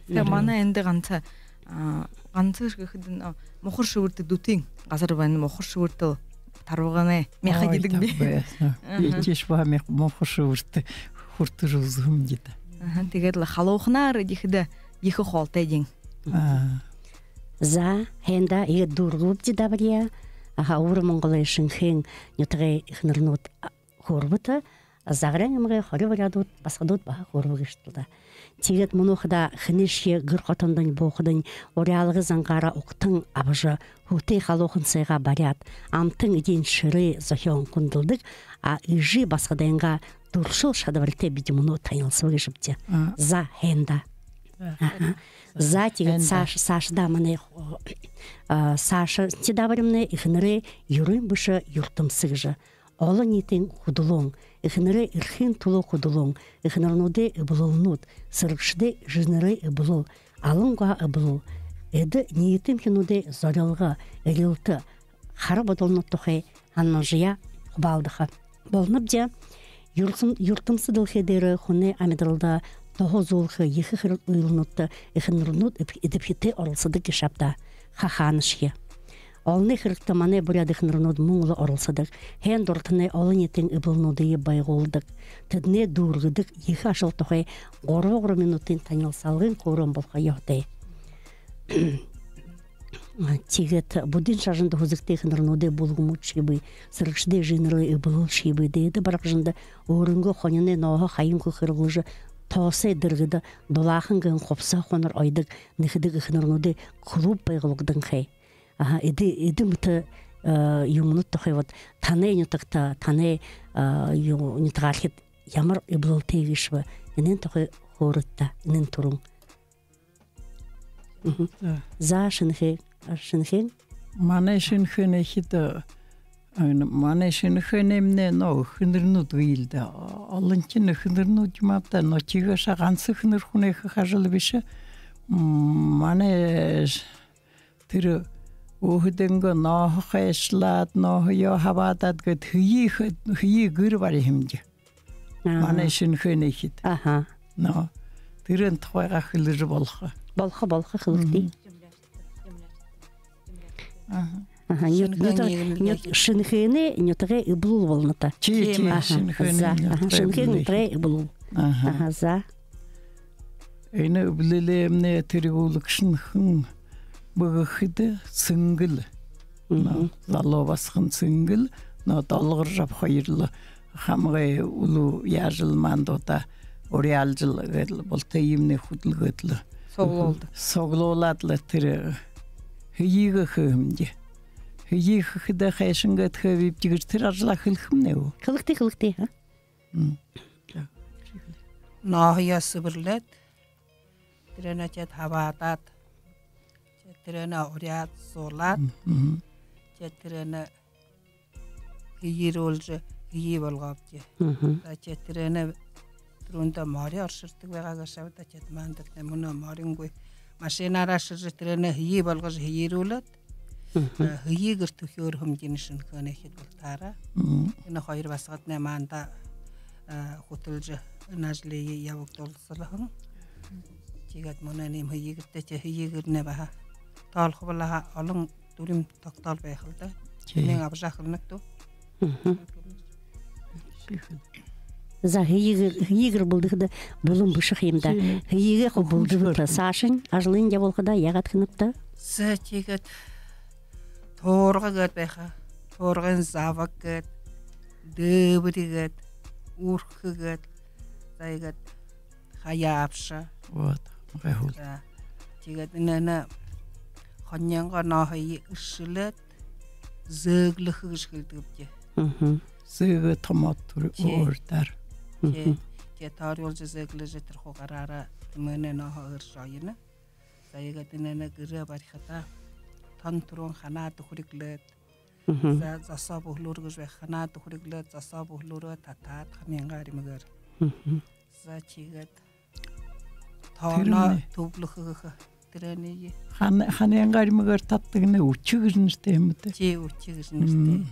Тэ манай эндэ ганса, а, ганса гэхэдэнь, а, Мухар-Шэбэртэ дүтын газар байна, Мухар-Шэбэртэ тарбаганай мяха Ой, гэдэг би. Табай. Аха. Ээжэш баһа мяха, муухай шүүртэ хүртэр үзэһэм даа. Аха, тиигээд лэ халууханаар эдихэдэ ехэ хоолтой даа. Аа. За, һайн даа, иигээд дүүргэбэбди дабариие. Аха, Үбэр Монголой Шэнэхээн нютагай эхэнэрнүүд, а, хөөрбэ та. Загарайн аймагай хори буряадууд, басагадууд баһа хөөрбэ гээшэ даа. Тиигээд мүнөө хадаа хэнэйшье гэр хотондонь буухадань, уряалгы зангаараа угтан абажа, хүтэй халуухан сайгаа бариад, амтан эдеэн шэрээ зохёон хүндэлдэг, а, эжы басагадайнгаа дүршэл шадабаритай бидэ мүнөө танилсаба гээшэбди. А. За, һайн даа. А. Аха. За, тиигээд Һайн даа. сааша, саашадаа манай, а, саашадахи дабаримнай эхэнэрэй юрын бэшэ юртэмсэ гэжэ. Олониитын хүдэлөөн, эхэнэрэй эрхын түлөө хүдэлөөн, эхэнэрнүүдэй эблэлнүүд, сэрэгшэдэй эжынэрэй эблэл, Алан гуа эблэл, эдэ ниитэмхинүүдэй зорилго, эрилтэ, хара бодолнууд тухай һанамжаяа хубаалдаха болонобди. Юртэмсэ дэлхэй дээрэ хүнэй амидаралда туһа үзүүлхэ ехэ хэрэг үйлэнүүдтэ эхэнэрнүүд эд-, эдэбхитэй оролсодог гээшэ ааб даа. Ха, хаанашье. Олоной хэрэгтэ манай буряад эхэнэрнүүд мүн лэ оролсодог. Һайн дуратанай олониитын эблэлнүүдые байгуулдаг. Тэдэнээ дүүргэдэг ехэ ажал тухай гурба-гурба минутын танилсалгын хөөрөөн болохо ёһотой. Тиигээд буддын шажанда һүзэгтэй эхэнэрнүүдэй бүлгэмүүдшье бии, сэрэгшэдэй эжынэрэй эблэлшье бии, Дээдэ Баргажанда өөрынгөө хониной нооһо хаянгүй хэрэглэжэ, тоосой дэргэдэ дулаахан гэһэн хубсаһа хунар оёдог, нэхэдэг эхэнэрнүүдэй клуб байгуулагданхай. Аха, эдэ, эдэ мэтэ, э, юумэнүүд тухай, вот, танай нютагта, танай, э, ю-, нютагаархид ямар эблэлтэй гээшэб, энээн тухай хөөрыт даа, энээн түрүүн. Мгм. За. За, Шэнэхээн, а, Шэнэхээн. Манай Шэнэхээнэйхид, а, энэ, манай Шэнэхээнэймнай, но, эхэнэрнүүд гээл даа. Олонхинь эхэнэрнүүд юм ааб даа, но тиигээшэ ганса эхэнэр хүнэй хэхэ ажал бэшэ. М, манай ш-, тэрэ өөһэдынгөө нооһо хайшалаад, нооһоёо хабаадаад гээд, һэеы хэ-, һэеы гэр бариһан юм даа. Аа. Манай Шэнэхээнэйхид. Аха. Но, тэрээн тухайгаа хэлэжэ болохо. Болохо, болохо, хэлэгты. Мгм. Аха. Аха, нют-, Шэнэхээн нют-, нют-, Шэнэхээнэй нютагай эблэл болоно та. Тии, тии, Шэнэхээнэй нютагай эблэл. Аха, Шэнэхээн нютагай эблэл. Аха. Аха, за. Энэ эблэлэймнай тэргүүлэгшэнь хэн бэ гэхэдэ, Сэнгэл. Мгм. Но, залуу басаган Сэнгэл, но, Долгоржаб хоёр лэ хамагай үлүү яажал маандаа уряалжал гээд лэ, булта иимэнэй хүдэлгээд лэ. Суглуулдаг. Суглуулаад лэ тэрэ һэеыгээ хээһэмди. Һэеы хэхэдээ хайшан гээд хээбибди гэжэ тэрэ ажалаа хэлэхэмнай гү? Хэлэгты, хэлэгты, а? М. Нооһоёо сэбэрлээд, тэрэнээ тиигээд хабаадаад, тиигээд тэрэнээ уряад суулаад, мгм, тиигээд тэрэнээ һэеырүүлжэ, һэеы болгообди. Мгм. За, тиигээд тэрэнээ түрүүндэ мори оршордог байгаа гээшэ ааб даа, тиигээд маанадтнай мүнөө морингүй машинаараа шэржэ, тэрэнээ һэеы болгожо, һэеырүүлээд, мгм, э, һэеы гэр түхеэрһэмди энэ Шэнэхээнэйхид бултаараа. Мгм. Энэ хоёр басагаднай маанадаа, э, хүтэлжэ, энэ ажалые ябуулсалһан. Тиигээд мүнөө иимэ һэеы гэртэй, тии, һэеы гэрнай баһа тоолохо болоо һаа, олон дүрим тогтоол байха л даа. Тии. Энээн абажа эхилнэ гүт? Мгм. За, һэеы гэр, һэеы гэр бэлдэхэдэ булан бэшэ юм даа. Тии. Һэеыгээ хуу бэлдэбэт. Саашань ажалынь ябуулхада яагаад хэнэбта? За, тиигээд туурга гээд байха. Туургын забаг гээд, дээбэри гээд, үрхэ гээд, за, иигээд хаяабша. Вот, гайхал. За. Тиигээд энээнээ хониной нооһые эршэлээд, зөөглэхэ гэжэ хэлэдэгбди. Мгм. Зөөгээ томоод түр-, тии, урдаар. Тии. Мгм. Тии, тооруулжа зөөглэжэ, тэрэ хуу гараараа тэмээнэй нооһо эршэ оёно. За, иигээд энээнээ гэрээ барихадаа тон түрүүн ханаа дүхэриг лээд. Мгм. За, зосоо бүһэлүүр гэжэ байха, ханаа дүхэриг лээд, зосоо бүһэлүүрээ татаад, ханынгаа аримаар. Мгм. За, тиигээд тооноо, тэрэмнай, түблэхэ гэхэ. Тэрэниие. Хан-, ханынгаа аримаар татадагнай, үчи гэжэ нэрэтэй юм даа. Тии, үчи гэжэ нэрэтэй. Мм.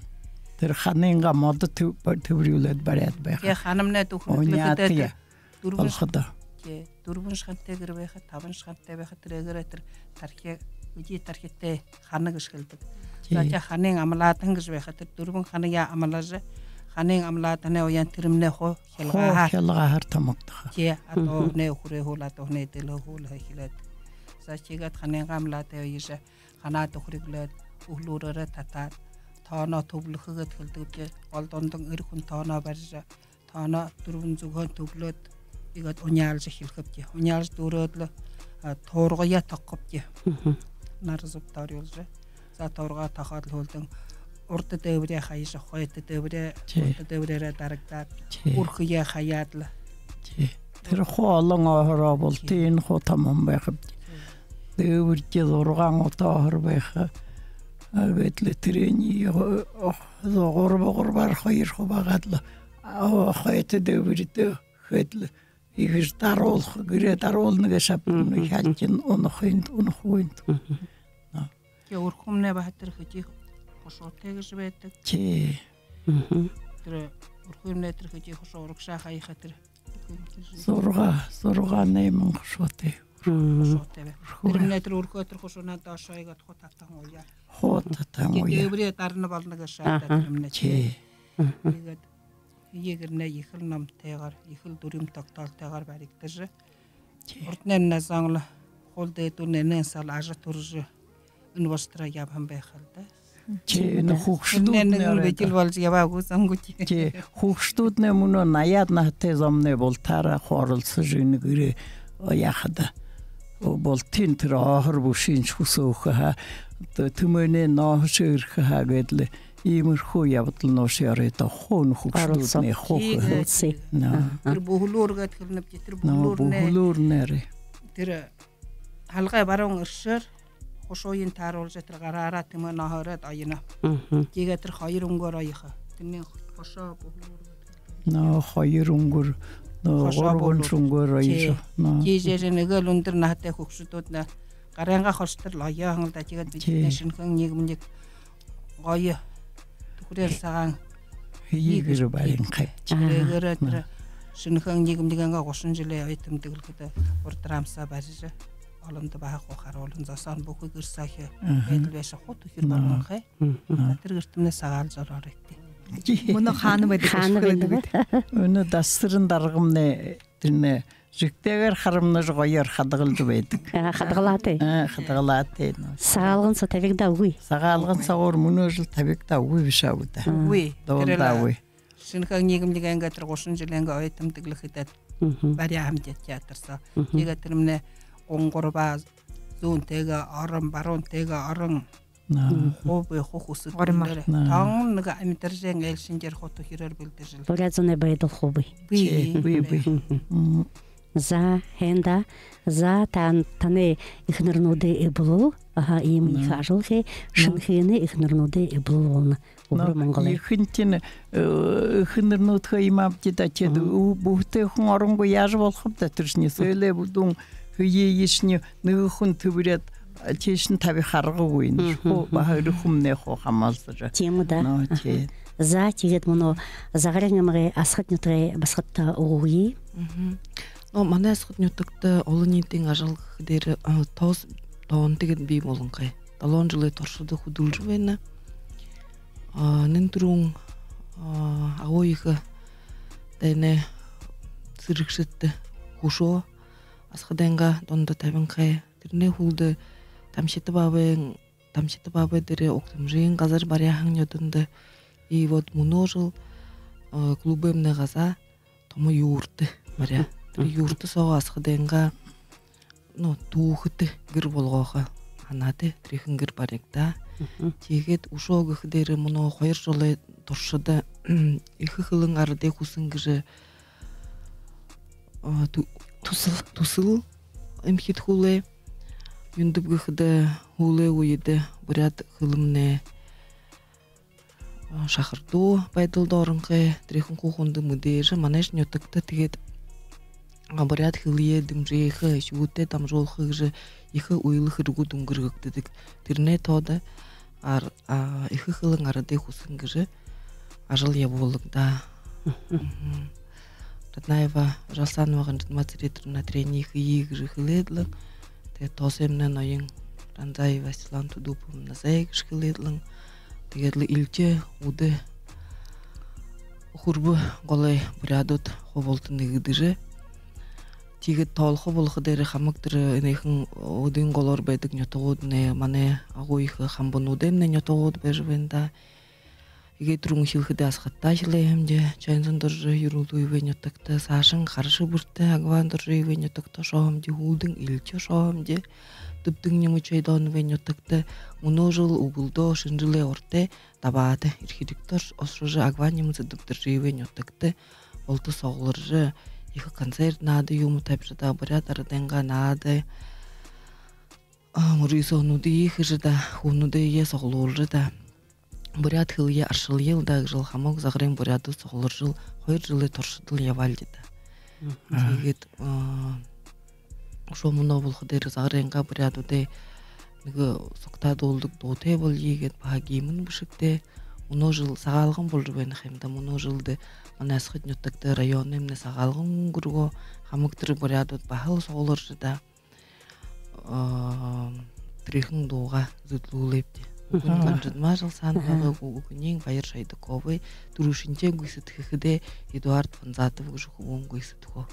Тэрэ ханынгаа модо тэб-, тэбэрүүлээд бариад байха. Тии, ханамнай дүхэриг лэхэдээ, үнеэтэй. Дүрбэн, болоходоо. Тээ, дүрбэн шахантай гэр байха, табан шахантай байха, тэрээгээр тэрэ тархи, үдэр тархитай хана гэжэ хэлэдэг. За, тээ, ханын амлаадан гэжэ байха, тэрэ дүрбэн ханаяа амлажа, ханын амлааданай уян тэрэмнай хуу хилгааһаар, хуу хилгааһаар томогдохо. Тээ, адууһанай үхэрөө хуу, адууһанай дэлһээ хуу эхилээд. За, тиигээд ханын амлаадай уяжа, ханаа түхэриглөөд, үглөөрөө татаад, тооноо түблэхэ гээд хэлэдэг, тээ, гол дундань эрэ хүн тооноо барижа, тооноо дүрбэн зүгһөө түблөөд, иигээд уняалжа эхилхэбди. Уняалжа дүүрээд лэ, а, туургаяа тохохобди. Нар зүбтөөр юулжа. За, туургаяа тохоод лэ, һүүлдэнь урда дээбэреэ хаяжа, хойто дээбэреэ, тээ, урда дээбэрээрээ дарагдаад, тээ, үрхэеэ хаяад лэ. Тээ. Тэрэ хуу олон һонорхоол, тээ, энэ хуу томохон байхабди. Дээбэри зургаан отоо һонор байха. А, гээд лэ тэрэниие, о, о, гурба гурбаар хоёр хубаагаад лэ, а, хойто дээбэридэ хээд лэ, иигэжэ даруулха, гэрээ даруулна гээшэ, шабтарнь хайлтань унахынь, унахагүйнь. Тээ, үрхэмнай баһа тэрэ хэды хушуутай гэжэ байдаг. Тээ. Тэрэ үрхэмнай тэрэ хэды хушуу урагшаа хаяха тэрэ. Зургаа, зургаа, найман хушуутай. Хушуутай бай. Үрхэмнай тэрэ үрхөө тэрэ хушуунһаа доошоо иигээд хуу татаһан уяа. Хуу татаһан уяа. Тээ, дээбэреэ дарана болоно гээшэ даа, тэрэмнай. Тээ. Тиигээд ехэл номтойгоор, ехэл дүрим тогтоолтойгоор баригдажа. Тээ. Урданай зон лэ хуу дээдүүнэй нэн сал ажа түрэжэ, энэ бусадаараа ябаһан байха лэ даа. Тээ, энэ хүгшэдүүд, тэрэнэй нэгэн бидэл боложо ябаагүй зон гү, тээ. Тээ, хүгшэдүүднай мүнөө наяад наһатай зомнай бултаараа хоролсожо, энэ гэрээ яахада, бултын тэрэ һонор бэшыень хүсөөхэ һаа, тэ-, тэмээнэй нооһошье ерэхэ һаа гээд лэ, иимэрхүү ябадалнуудые оройдоо хуу энэ хүгшэдүүднай хуу. Тиигээ, хуу. Тиигээ. Наа. Тэрэ бүһэлүүр гээд хэлэнэбди, тэрэ бүһэлүүрнай. Бүһэлүүрнай. Тэрэ һалгай баруун эршээр хушууень тааруулжа, тэрэ гараараа тэмээнэй нооһо ерээд оёно. Тиигээ тэрэ хоёр үнгөөр оёхо. Тэрэнэй хошоо бүһэлүүр. Наа, хоёр үнгөөр, наа, хошоо гурбан бүһэлүүр. Үнгөөр оёжо. Тээ. Наа. Тиижэ эгээл үндэр наһатай хүгшэдүүд наа, гарайнгаа хошотор лэ оёоһон лэ даа. Тиигээд бидэ, тээ, шэнэхэн ниигэмнай гоё түхэреэн сагаан һэеы гэр барин хабди. Тэрээгээр тэрэ шэнэхэн ниигэмнайнгаа гушан жэлэй ой тэмдэглэхэдэ урда рамса барижа, олондо баһа хуу харуулан, зосоонь бүхы гэр сохи байдал байжа хуу түхэриг болонхой. За, тэрэ гэртэмнай сагаалжа орооройгты. Мүнөө хаана байдаг? Хаана байдаг бэ? Мүнөө Дасаран даргамнай тэрэнэй жэгтэйгээр харамнажа, гоёор хадагалжа байдаг. Аа, хадагалаатай. Аа, хадагалаатай, наа. Сагаалган соо табигдаа үгы? Сагаалган соогуур мүнөө жэл табигдаа үгы бэшэ гү даа. Үгы. Дуулдаа үгы. Шэнэхэн ниигэмнайнгаа тэрэ гушан жэлэйнгээ ой тэмдэглэхэдэ баряа һэмди театр соо. Тиигээд тэрэмнай гун гурбаа, зүүн тээгээ орон, баруун тээгээ орон. Наа. Хуу бии, хуу хүсэд. Горимаар. Наа. Тон нэгэ амитаржан айлшан дээрэ хуу түхэрөөр бэлдэжэл. Буряад зоной байдал хуу бии. Бии. Тээ, бии, бии. За, һайн даа. За, тан-, танай эхэнэрнүүдэй эблэл, аха, иимэ ехэ ажал хээ, шэнэхэнэй эхэнэрнүүдэй эблэл болоно. Үбэр Монголой. Ехэнхинь, э, эхэнэрнүүдхээ юм аабди даа, тиигээд бү-, бүхы хүн оронгүй яажа болохоб даа, тэрэшни сэлээ бүдүүн һэеы ешни нэгэ хүн тэбэреэд, а, тиишэнь табиха аргагүй. Хуу баһа эрэ хүмнай хуу хамһалсажа. Тиимэ даа. Наа, тээ. За, тиигээд мүнөө Загарайн аймагай Асхад нютагай басагадта үгэ үгыт. Но манай Асхад нютагта олониитын ажал гэхэдэ, а, тоос тоонто гээд бии болонхой. Долоон жэлэй туршада хүдэлжэ байна. А, нэн түрүүн, а, Агуу ехэ дайнай сэрэгшэдтэ хүшөө Асхадайнгаа дунда табинхай. Тэрэнэй һүүлдэ Тамшита баабайн, Тамшита баабай дээрээ угтамжын газар баряаһан нёдондо. И вот мүнөө жэл, э, клубаймнай газаа томо юурта баряа. Тэрэ юурта соогоо Асхадайнгаа, ну, түүхэтэ гэр болгохо һанаатай, тэрэхэн гэр баригдаа. Тиигээд үшөө гэхэдэ, мүнөө хоёр жэлэй туршада Эхэ хэлэн арадай хүсэн гэжэ, а, тү-, түсэл, түсэл эмхидхүүлээ. Юундэб гэхэдэ, һүүлэй үедэ буряад хэлэмнай, а, шахардуу байдалда оронхой, тэрэхэн хуу хүндэ мэдээжэ, манайшни нютагта тиигээд, а, буряад хэлэеэ дэмжэхэ, үхибүүдтээ дамжуулха гэжэ ехэ үйлэ хэрэгүүд үнгэргэгдэдэг. Тэрэнэй тоодо ар-, а, Эхэ хэлэн арадай хүсэн гэжэ ажал ябуулагдаа. Раднаева Жалсанова Ганжадма Цыреторовна, тэрэниие хэе гэжэ хэлээд лэ. Тиигээд тоосоймнай ноён Ранзаева Светлана Тудуповна зай гэжэ хэлээд лэ. Тиигээд лэ эльтэ, үдэ, хүрбэ голой буряадууд хуу булта нэгэдэжэ. Тиигээд тоолохо болохо дээрээ хамаг тэрэ энэхэн үдын голоор байдаг нютагууднай манай Агуу Ехэ Хамбануудаймнай нютагууд байжа байна даа. Эгээ түрүүн хэлэхэдээ, Асхадтаа эхилээ һэмди, Чойнзон-Доржо Ерэлдуевай нютагта, саашань Хара-Шэбэртэ Агван-Доржоевай нютагта ошоо һэмди, һүүлдэнь эльтэ ошоо һэмди, Дэбдэн-Нимын Чойдоновай нютагта. Мүнөө жэл үбэлдөө, шэнэ жэлэй урда Дабаада, Эрхиригтэ ошожо, Агван-Нимын Цыдып-Доржоевай нютагта булта сугларжа, ехэ концерт, наада юумэ табижа даа, буряад арадайнгаа наада, а, мүрысөөнүүдые хэжэ даа, хүнүүдые суглуулжа даа, буряад хэлэеэ аршалаял даа гэжэл, хамаг Загарайн буряадууд сугларжал, хоёр жэлэй туршадал ябаалди даа. Мгм. Тиигээд, а, үшөө мүнөө болохо дээрээ Загарайнгаа буряадуудай нэгэ сугтаа дуулдаг дуутай болоё гээд, баһа гимн бэшэгтэй. Мүнөө жэл Сагаалган болжо байна ха юм даа. Мүнөө жэлдэ манай Асхад нютагта районоймнай Сагаалган үнгэргөө, хамаг тэрэ буряадууд баһал сугларжа даа, а, тэрэхэн дуугаа зэдэлүүлээбди. Үгэнь Ганжадма Жалсановагай, үгэниинь Баяр Шойдоковой, түрүүшынхиеэ гүйсэдхэхэдээ Эдуард Панзатов гэжэ хүбүүн гүйсэдхөө.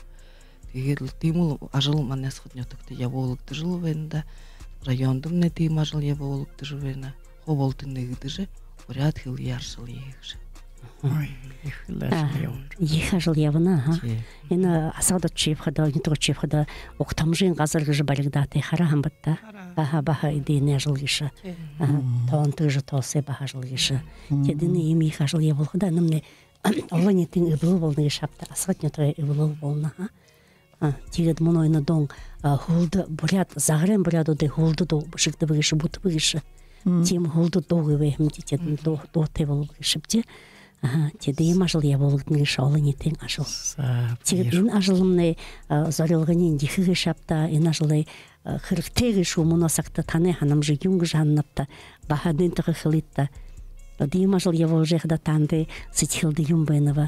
Тиигээд лэ тиимэл ажал манай Асхад нютагта ябуулагдажал байна даа. Райондомнай тиимэ ажал ябуулагдажа байна. Хуу булта нэгэдэжэ, буряад хэлэеэ аршалая гэжэ. Ой, ехэл ажал ябана. Ехэ ажал ябана, аха. Тии. Энэ Асхад ошожо ябахада, нютаг ошожо ябахада, Угтамжын газар гэжэ баригдаатай, хараа һэм бэт даа. Хараа. Аха, баһа эдэнэй ажал гээшэ. Тии. Аха, тоонто гэжэ тоосой баһа ажал гээшэ. Тиигээд энэ иимэ ехэ ажал ябуулхада, энэмнай олониитын эблэл болоно гээшэ ааб даа, Асхад нютагай эблэл болоно, аха. А, тиигээд мүнөө энэ дуун, а, һүүлдэ буряад, Загарайн буряадуудай һүүлдэ дуу бэшэгдэбэ гээшэ, бүтэбэ гээшэ. Тиимэ һүүлдэ дуу гээбэ һэмди, тиигээд дуу, дуутай болобо гээшэбди. Аха, тиигээд иимэ ажал ябуулагдана гээшэ, олониитын ажал. Тиигээд энэ ажалнай, а, зорилгонь ехэ гээшэ ааб даа, энэ ажалай, а, хэрэгтэй гээшэ гү мүнөө сагта, танай һанамжа юун гэжэ һананабта, баһа нэн тухай хэлыт даа. Иимэ ажал ябуулжа байхада танда сэдьхэлдэ юун байна бэ?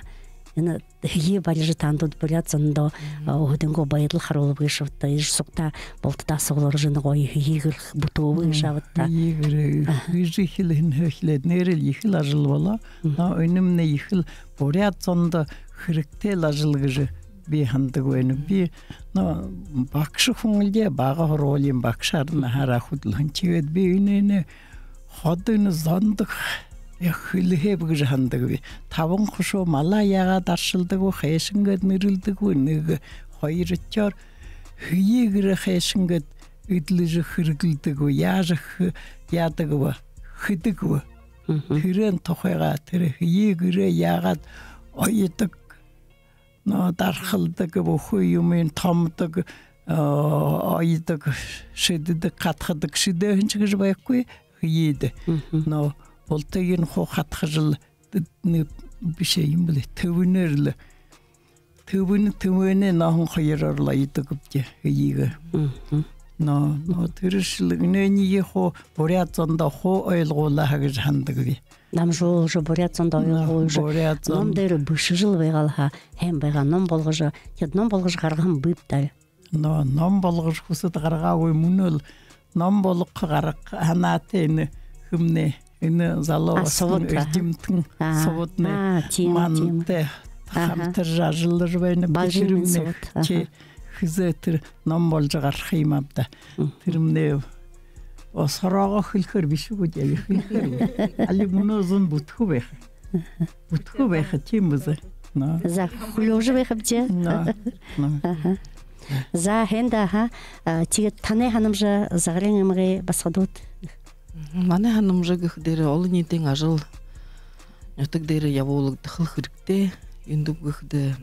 Энэ хэе барижа, тандууд буряад зондоо, а, өөһэдынгөө байдал харуулба гээшэбта, иигэжэ сугтаа бултадаа сугларжа, энэ гоё хэе гэр бүтээбэ гээшэбта. Хэе гэр, хэжэ эхилһэн, эхилээд нээрэл ехэл ажал болоо. Но энэмнай ехэл буряад зондо хэрэгтэйл ажал гэжэ би һанадаг байнаб. Би, но, багша хүн лэ даа, бага һургуулиин багшаар наһаараа хүдэлһэн. Тиигээд би энэ, энэ ходо энэ зондо хэлэхэб гэжэ һанадаг би. Табан хушуу малаа яагаад аршалдаг бэ, хайшан гээд нэрлэдэг бэ, нэгэ. Хоёрдохёор, хэе гэрээ хайшан гээд эдлэжэ хэрэглэдэг бэ, яажа хэ-, яадаг бэ, хэдэг бэ. Тэрээн тухайгаа, тэрэ хэе гэрээ яагаад оёдог, но, дархалдаг, бүхы юумыень томодог, а, оёдог, шэдэдэг, хадхадаг, шэдэһэн шэг гэжэ байхагүй хэедэ. Но бултыень хуу хадхажал, нэгэ бэшэ юм бэлэй, тэбэнээр лэ, тэбэнэ, тэбэнэ, нооһон хоёроор лэ оёдогбди хэеэ. Но, но, тэрэшье лэ энээниие хуу буряад зондо хуу ойлгуулаа һаа гэжэ һанадаг би. Дамжуулжа, буряад зондо ойлгуулжа, буряад зон- ном дээрэ бэшэжэл байгаал һаа, һайн байгаа. Ном болгожо, тэдэ ном болгожо гаргаһан бэб даа. Но, ном болгожо хүсэд гаргаагүй, мүнөөл ном болгохо гаргаха һанаатай энэ хэмнай, энэ залуу басаган, Субад, аха. Эрдимтэн. Аа, Субаднай, аа, тиимэ, тиимэ. Мантай хамтаржа ажаллажа байна. Балжын Субад, аха. Тии, хэзээ тэрэ ном болжо гараха юм ааб даа. Тэрэмнай, о, сороогоо хэлэхээр бэшэ гү даа, хэлэхээр. Али мүнөө зун бүтэхэ байха. Бүтэхэ байха, тиимэ бэзэ. Но. За, хүлеэжэ байхабди. Но, но. Аха. За, һайн даа, аха. А, тиигээд танай һанамжа, Загарайн аймагай басагадууд? Манай һанамжа гэхэдэ, олониитын ажал нютаг дээрэ ябуулагдахал хэрэгтэй. Юундэб гэхэдэ,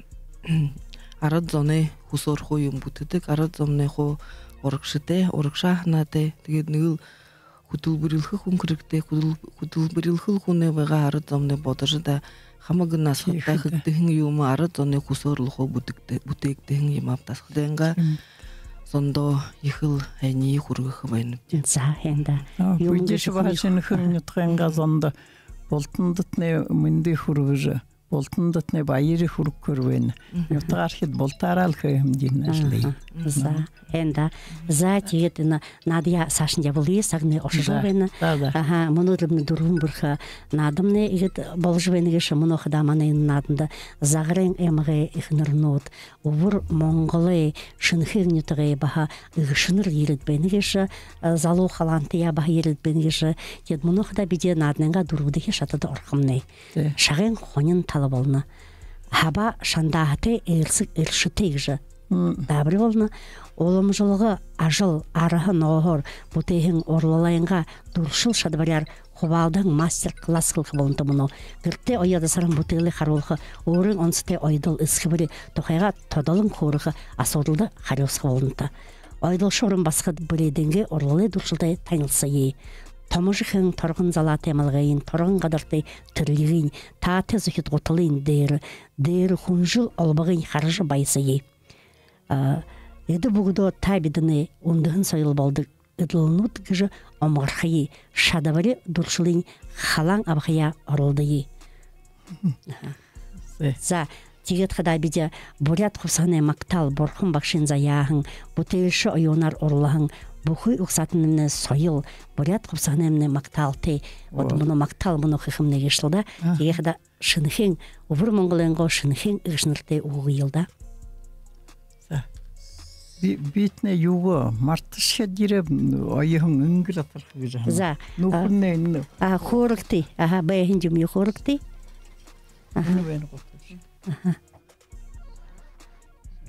арад зоной хүсөөр хуу юумэ бүтэдэг, арад зомнай хуу урагшатай, урагшаа һанаатай. Тиигээд нэгэл хүтэлбэрилхэ хүн хэрэгтэй, хүтэл-, хүтэлбэрилхэл хүнэй байгаа арад зомнай бодожо даа, хамаг энэ Асхадта хэгдэһэн юумэ арад зоной хүсөөр лэ хуу бүтэгдэ-, бүтээгдэһэн юм ааб даа. Асхадайнгаа зондо ехэл һайниие хүргэхэ байнабди. За, һайн даа. А, юумэ бидэ гээшэ баһа хүнэй Шэнэхээн нютагайнгаа зондо бултандатнай мэндые хүргэжэ, Бултандатнай баяр хүргэхөөр байна. Нютагаархид бултаараа л хэһэмди энэ ажалые. Аха. За, һайн даа. За, тиигээд энэ наадаяа саашань ябуулая, сагнай ошожол байна. За, за. Аха, мүнөөдэрнай дүрбэн бэрхэ наадамнай иигээд боложо байна гээшэ. Мүнөө хадаа манай энэ нааданда Загарайн аймагай эхэнэрнүүд, Үбэр Монголой Шэнэхээн нютагай баһа эгэшэнэр ерээд байна гээшэ, залуу халаантаяа баһа ерээд байна гээшэ. Тиигээд мүнөө хадаа бидэ нааданайнгаа дүрбэдэхи шатада орохомнай. Тээ. Шагай хонин тала болоно. Хаба шандааһатай, ээлсэг элшэтэй гэжэ даабари болоно. Уламжалга ажал арһа нооһоор бүтээһэн урлалайнгаа дүршэл шадабаряар хубаалдаһан мастер-класс хэлэхэ болонто мүнөө. Гэртээ оёод асарһан бүтээлые харуулха, өөрын онсотой оёдол эсэхэбэри тухайгаа тодолон хөөрэхэ, асуудалда харюусаха болонто. Оёдолшо уран басагад бэлэйдэнгээ урлалай дүршэлтэй танилсая. Томо жэхэн торгон залаатай малгайень, торгон гадартай тэрлигынь, таатай зохид гуталынь дээрэ, дээрэ хүнжэл олбогынь хаража баясая. Эдэ бүгэдөө та бидэнэй үндэһэн соёл болодог эдлэлнүүд гэжэ омогорхоё, шадабари, дүршэлынь халаан абахаяа оролдоё. Аха. За, тиигээд хадаа бидэ Буряад хубсаһанай магтаал, Бурхан багшын заяаһан, бүтээлшэ оюунаар урлаһан бүхы угсаатанаймнай соёл, Буряад хубсаһанаймнай магтаалтай. Вот мүнөө магтаал мүнөө хэхэмнай гээшэл даа. Тиигээд хадаа Шэнэхээн, Үбэр Монголойнгоо Шэнэхээн эгэшэнэртээ үгэел даа. За. Би, битнэ юугээ марташхаад ерээ, оёһон энгэл атарха гэжэ һанаа. За. Нүхэрнэй энэ. А, хөөрэгты. Аха, байһан юм юу, хөөрэгты. Аха. Энэ байна гутал. Аха.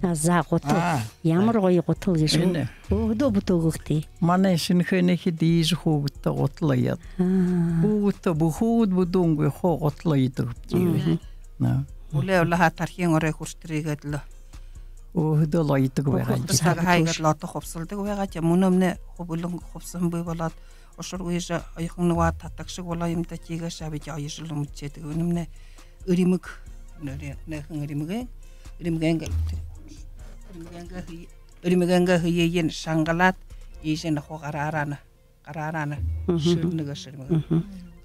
А, за, гутал. Ямар гоё гутал гээшэ. Энэ. Өөһэдөө бүтээгэгты. Манай Шэнэхээнэйхид иижэ хүүгэдтэ гутал оёод. Хүүгэдтэ бү-, хүүгэд бүдүүнгүй хуу гутал оёдог бэшэ. Үлөө улаһаа тархиин орой хүрэтэр иигээд лэ. Өөһэдөө л оёдог байгаа. Хубсаһа хубсаһа иигээд лэ одоо хубсалдаг байгаа. Тээ, мүнөөнэй хубилан хубсаһан бии болоод, ушаргүйшье оёхон нугаа татагшаг болоо юм даа, тиигээшье бидэ оёжол үмдэжэ байдаг. Үнэмнай эримэг, нэ-, нээхэн эримэгэй, эримэгэй, эримэгэй хэ-, эримэгэй хэеын шангалаад, иижэ нэ хуу гараараа нэ, гараараа нэ шэрнэгээ, шэрнэгээ.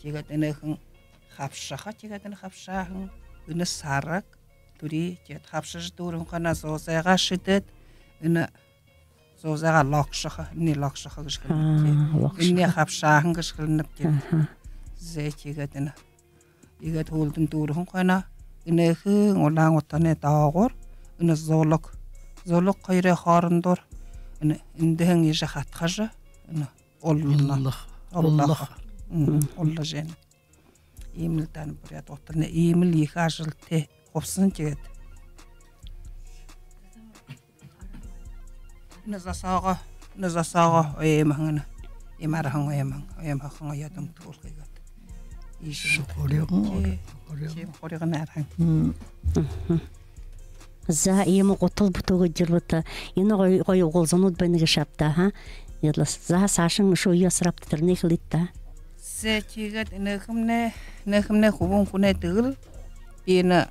Тиигээд энээхэн хабшаха, тиигээд энэ хабшааһан, энэ сараг, дүрэ, тиигээд хабшажа дүүрэн хойноо зуузайгаа шэдээд, энэ зуузайгаа логшохо, энээн логшохо гэжэ хэлэнэбди. Энээн хабшааһан гэжэ хэлэнэбди. Зэ, тиигээд энэ. Иигээд һүүлдэнь дүүрэн хойноо энээхэн улаан утаһанай доогуур энэ зулаг, зулаг хоёрой хоорондуур энэ эндэһээн иижэ хатхажа, энэ уллана. Уллаха. Уллаха. Уллажа байна. Иимэл даа буряад утаһанай иимэл ехэ ажалтай хубсаһан тиигээд. Энэ засаага, энэ засаага уймаһан, энэ иимэ арһан уймаһан, уймаһан оёод үмдэхэ болохо гээд. Иишэ. Шухариган, шухариган. Тиимэ, хуриган арһан. За, иимэ гутал бүтээгээд ерэбэт. Энэ гоё, гоё угалзанууд байна гээшэ ааб даа, ха? Ядлас. За, саашань үшөө юу асарабта, тэрэнээ хэлыт даа. Зэ, тиигээд энээхэмнай, энээхэмнай хүбүүн хүнэй тэгэл. Би энэ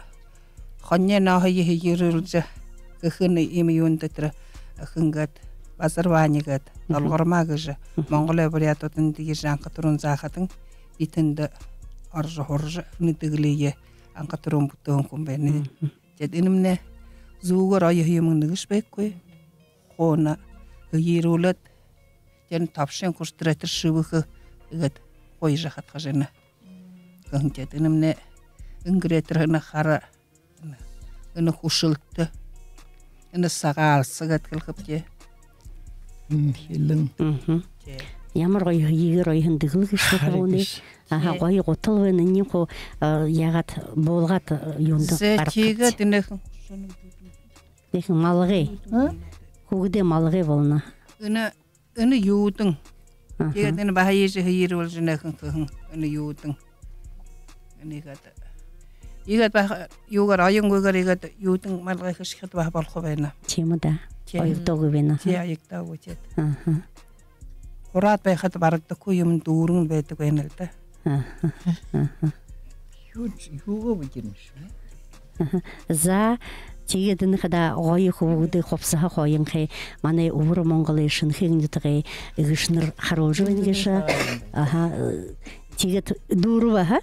хонин нооһые һэеэрүүлжэ, хэһэн иимэ юундэ тэрэ, хэһэн гээд, базар баани гээд, долгормоо гэжэ, Монголой буряадууднай иигэжэ анха түрүүн заахадань, би тэндэ орожо һуража, энэ тэгэлые анха түрүүн бүтээһэн хүн байнаб. Тиигээд энэмнай зүүгээр оёһон юумэн нэгэшье байхагүй. Хуу энэ һэеэрүүлээд, тиигээд тобшын хүрэтэрөө тэрэ шэбэхэ, иигээд хуу иижэ хатхажа байна. Гэһэн тиигээд энэмнай энгэрээ тэрэ энэ хара, энэ хүшэлтэ, энэ сагаалса гээд хэлэхэб даа. Хилэн. Тээ. Ямар гоё һэеэр оёһон тэгэл гээшэ, харагты. Аха, гоё гутал байна. Энээнь хуу яагаад буулгаад, юундэ гаргаха гээшэб? Зэ, тиигээд энээхэн. Энээхэн малгай. Хүүгэдэй малгай болоно. Энэ Энэ юудэн. Тиигээд энэ баһа иижэ һэеэрүүлжэ энээхэн хэһэн. Энэ юудэн. Энэ иигээд. Иигээд баһа юугээр, оёнгүйгөөр иигээд юудэн малгай хэшэхэдэ баһа болохо байна. Тиимэ даа. Тээ. Оёгдоогүй байна. Тээ, оёгдоогүй тиигээд. Хураад байхада барагдахагүй юумэн дүүрэн байдаг байна лэ даа. Юугээ бидэ юм шэ? За, тиигээд энэ хадаа гоё хүбүүдэй хубсаһа хооёнхи манай Үбэр Монголой Шэнэхээн нютагай эгэшэнэр харуулжа байна гээшэ. Аха, тиигээд дүүрээ, аха?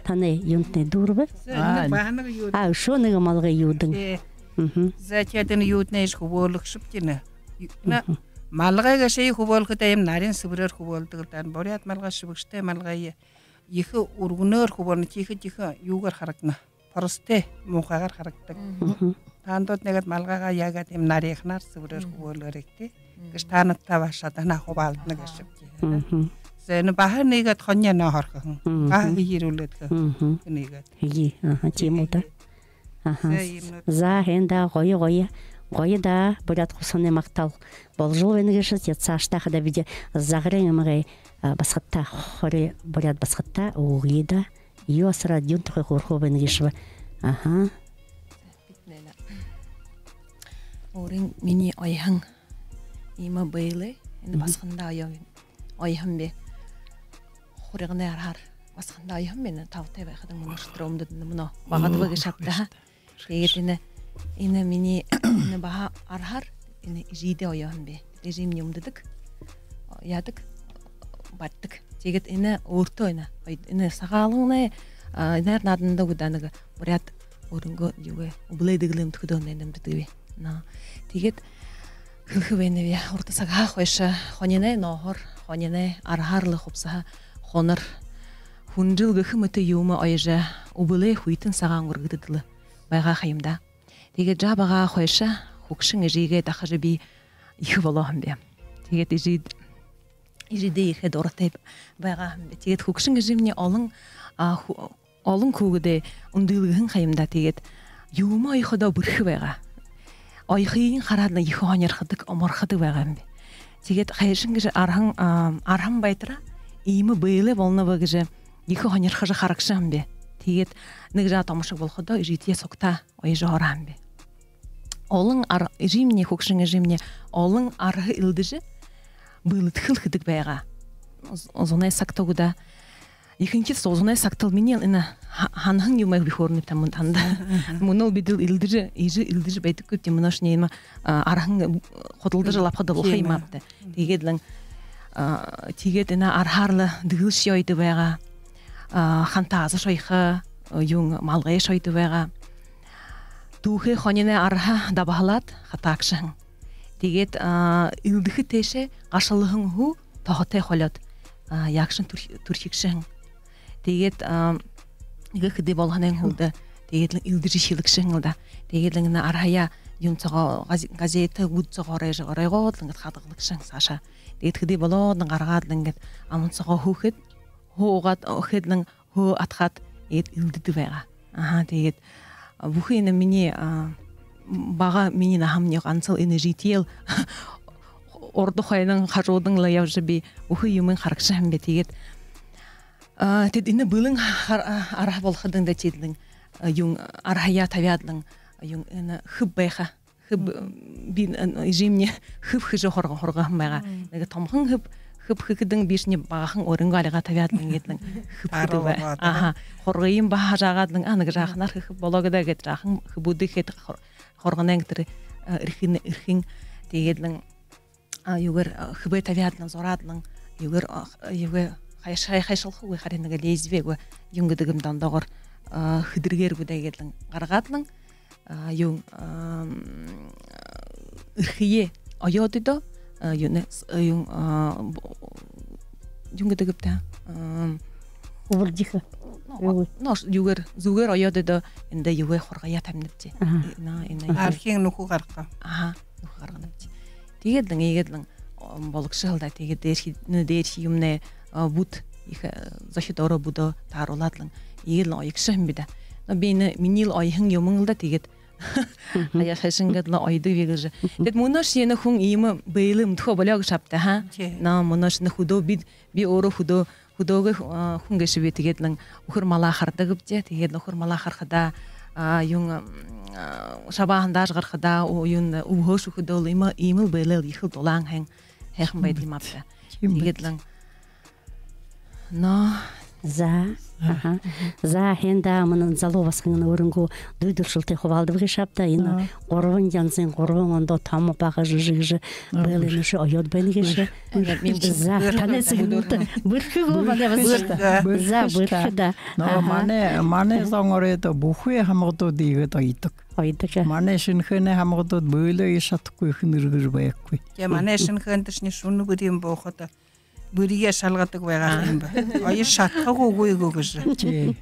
танай юунтнай дүүрбэ? Зэ, энэ баһа нэгэ юу? А, үшөө нэгэ малгай юудан. Тии. Мгм. Зэ, тиигээд энэ юуднай иишэ хүбөөлэгшэб тиинэ. Ю-, на, Мгм. малгай гээшые хүбөөлхэдэ, иимэ нарин сэбэрээр хүбөөлдэг лэ даа. Буряад малгай, шэбэгшэтэй малгай ехэ үргэнөөр хүбөөлнэ, тиихэ, тиихэ юугээр харагдана. Простой, муухайгаар харагдадаг. Мгм. Мгм. Таанадууд нэгэд малгайгаа яагаад иимэ наринаар, сэбэрээр Мгм. хүбөөлөөрэй, тии. Мгм. Гэжэ таанадтаа баһа шадаһан хубаалдана Мгм. гээшэб, тии. Мгм. Зэ, энэ баһа нэгэд хониной орхиһон. Мгм. Баһа һэеэрүүлээдхэн. Мгм. Нэгэд. Һэеы, аха, тиимэ даа. Аха. Зэ, иимэ. За, һайн даа, гоё, гоё. Гоё даа, буряад хубсаһанай магтаал боложол байна гээшэ. Тиигээд саашадаа хадаа бидэ Загарайн аймагай, а, басагадта, хори буряад басагадта үгэе даа. Юу асараад, юун тухай хөөрэхөө байна гээшэб? Аха. Битнэ. Өөрын минии оёһон иимэ бэелээ, энэ Мгм. басагандаа оёһон, оёһон бэ. Хурьганай арһаар басагандаа оёһон бэ, энэ табатай байхадань мүнөө шэтрэ үмдэдэнэ, мүнөө багадаа Өө, гээшэ абтаһан. Тиигээд энэ, энэ минии, энэ баһа арһаар, энэ эжыдээ оёһон бэ. Эжымни үмдэдэг. Яадаг, барьдаг. Тиигээд энэ өөртөө энэ, ой, энэ Сагаалганай, а, энээр наадандаа гү даа нэгэ буряад өөрынгөө юугээ, үбэлэй дэгэлээ үмдэхэдөө энэ үмдэдэг бэ. Но. Тиигээд хэлэхэ байнаб: урда сагһаа хойшо хониной нооһоор, хониной арһаар лэ хубсаһа хонор. Хүнжэл гэхэ мэтэ юумэ оёжо, үбэлэй хүйтэн сагаа үнгэргэгдэдэг лэ байгаа ха юм даа. Тиигээд жаа багаһаа хойшо хүгшэн эжыгээ дахажа би ехэ болооһон бэ. Тиигээд эжыдэ, эжыдээ ехэ дуратай байгаа һэм бэ. Тиигээд хүгшэн эжымни олон, а, ху-, олон хүүгэдээ үндылгэһэн ха юм даа. Тиигээд юумэ оёходоо бэрхэ байгаа. Оёхыень хараад лэ ехэ һонирходог, оморходог байгаа һэм бэ. Тиигээд хайшан гэжэ арһан, а, арһан байтараа иимэ бэелээ болоноб гэжэ ехэ һонирхожо харагша һэм бэ. Тиигээд нэгэ жаа томошог болоходоо эжытэеэ сугтаа оёжо һураһан бэ. Олон ар-, эжымни, хүгшэн эжымни олон арһа элдэжэ, бэлэдхэл хэдэг байгаа. Уз-, зунай сагта гү даа. Ехэнхидээ зунай сагта лэ, минии энэ ха-, һанаһан юумые би хөөрэнэб танда, танда. Мүнөөл бидэл элдэжэ, эжы элдэжэ байдаг гүбди, мүнөөшни иимэ, а, арһан худалдажа абахада болохо юм ааб даа. Тиигээд лэ, а, тиигээд энэ арһаар лэ дэгэлшье оёдог байгаа. А, ханта азашье оёхо, а, юун, малгайшье оёдог байгаа. Түүхэй хониной арһа дабаһалаад хатаагша һэн. Тиигээд, а, элдэхэ тээшээ гашалһан һү тоһотой холёод, а, яагшань түр-, түрхигшэ һэн. Тиигээд, а, нэгэ хэды болоһоной һүүлдэ тиигээд лэ элдэжэ эхилэгшэ һэн лэ даа. Тиигээд лэ энэ арһаяа юун соогоо, газе-, газетэ, гүд соогоо оройжо, оройгоод лэ иигээд хадагалагша һэн саашаа. Тиигээд хэды болоод лэ гаргаад лэ иигээд аман соогоо һү хээд, һү уугаад, о, хээд лэ һү адхаад, иигээд элдэдэг байгаа. Аха, тиигээд, а, бүхы энэ минии, а, бага минии наһамни гансал энэ эжытэеэл урда хойноһоо хажуудань лэ ябажа, би бүхы юумыень харагша һэм бэ. Тиигээд, а, тэдэ энэ бэлэн хар-, а, арһа болоходонь даа, тиигээд лэ, а, юун, арһаяа табяад лэ, юун, энэ хэб байха. Хэб, би, э, эжымни хэб хэжэ һурга-, һургаһан байгаа. Нэгэ томохон хэб, хэб хэхэдэнь, бишни багахан өөрынгөө альгаа табяад лэ иигээд лэ хэб хэдэг байгаа. Аха. Һургыень баһа һажаагаад лэ, а, нэгэ жааханаар хэхэб болоо гээд, гээд жаахан хэбүүдые хээд һур-, һурганайнь тэрэ, э, эрхын, эрхын. Тиигээд лэ, а, юугээр, э, хэбээ табяад лэ, зураад лэ, юугээр, а, юугээ хайша-, хайшалха гү, харин нэгэ лезвие гү, юун гэдэг юм, дондоогоор, э, хэдэргээр гү даа, иигээд лэ гаргаад лэ, а, юун, ам, эрхые оёод даа, а, юун, с-, юун, а, б-, юун гэдэг юм даа, ам, үбэрдихэ. Но, юугээр, зүгөөр оёод даа, эндэ юугээ, һургаяа табинабди. Аха. И, на, энэ. Архиин нүхэ гаргаха. Аха, нүхэ гарганабди. Тиигээд лэ, иигээд лэ, ам, бологшо һэн лэ даа. Тиигээд дээрэхи, нэ, дээрэхи юумэнэй, а, бүд, ехэ, э, зохид ороо бүдөө тааруулаад лэ, иигээд лэ оёгшо һэм би даа. Но би энэ минии лэ оёһон юумэн лэ даа, тиигээд хаяа хайшан гээд лэ оёдог би гэжэ. Тиигээд мүнөөшье энэ хүн иимэ бэелээ үмдэхөө болёо гээшэ ааб даа, ха? Но мүнөөшье энэ хүдөө би, би өөрөө хүдөө, хүдөөгэй, а, хүн гээшэб би, тиигээд лэ үхэр малаа харадаг гээбди, тиигээд лэ үхэр малаа харахадаа, а, юун, а, шабааһандаа ажаһуухадаа, у-, юун, үбһөө шүүхэдөө лэ иимэ, иимэл бэелээл ехэл дулаан һайн, һайхан байдаг юм ааб даа. Тиимэ. Тиигээд лэ Но, За, аха. За, һайн даа, манай залуу басаган өөрынгөө дүй дүршэлтэй хубаалдаба гээшэ ааб даа. Энэ гурбан янзын, гурбан ондоо томо, бага, жэжэ гэжэ бэлэн үшөө оёод байна гээшэ. За, танай сэгнэлтэ. Бэрхэ гү, манай басаган? За, бэрхэ даа. Нөө, манай, манай зон оройдо бүхы һамгадууд иигээд оёдог. Оёдог. Манай Шэнэхээнэй һамгадууд бэлэй оёжо шадахагүй, хэн эргээр байхагүй. Тээ, манай Шэнэхээндэ шни шүнэ бүриин буухада бүриеэ шалгадаг байгаа юм бэ. Оёжо шадахагүй гү, үгы гү гэжэ.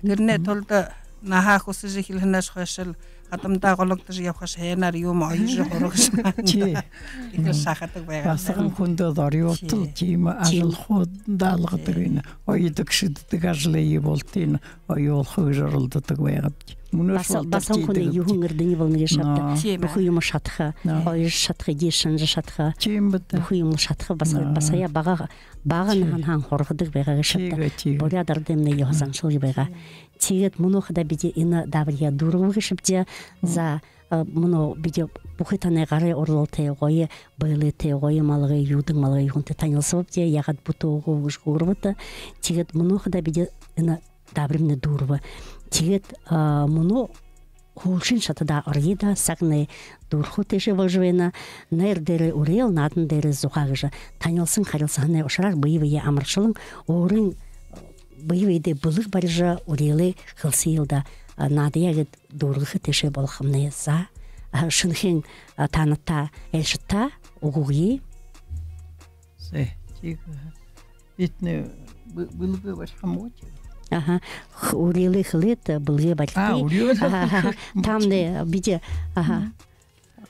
Тэрэнэй тулада наһаа хүсэжэ эхилһэнһээш хойшол хадамдаа гологдожо ябахаш, һайнаар юумэ оёжо һургажа, иигээд шахадаг байгаа. Басаган хүндэ орёолтол, тиимэ ажал хуу даалгадаг энэ. Оёдог, шэдэдэг ажалые болтон оёолхо гэжэ оролдодог байгаабди. Мүнөө басаган хүнэй юһэн эрдэни болоно гээшэ ааб даа. Бүхы юумэ шадаха, оёжо шадаха, эдеэ шанажа шадаха. Тиимэ бэд даа. Бүхы юумэ шадаха, баса-, басагаяа бага, бага наһанһаа һургадаг байгаа гээшэ ааб даа. Буряад арадаймнай ёһо заншал байгаа. Тиигээд мүнөө хадаа бидэ энэ даабарияа дүүргэбэ гээшэбди. За, мүнөө бидэ бүхы танай гарай урлалтай, гоё бэлэйтэй, гоё малгай, юудаг малгай юуһэнтэй танилсабабди, яагаад бүтээгээгүй гэжэ хөөрөөбэт. Тиигээд мүнөө хадаа бидэ энэ даабаримнай дүүрэбэ. Тиигээд мүнөө һүүлшын шатадаа орёод, сагнай дүүрэхэ тээшээ боложо байна. Найр дээрээ үреэл, наадан дээрээ зугаа гэжэ танилсан харилсаһанай ушараар бэе бэеэ амаршалан, өөрын бэе бэедээ бэлэг барижа, үреэлээ хэлсэел даа. Наадаяа гээд дүүргэхэ тээшээ болохомнай. За, Шэнэхээн, таанадта айлшадта үгэ үгөө. Зэ, тиигээ. Бидэнэй бэлэгээ бариха юм гү, тиигээ? Аха. Үреэлээ хэлээд, бэлэгээ барихат. А, үреэл. Аха, аха. Таамнай бидэ, аха.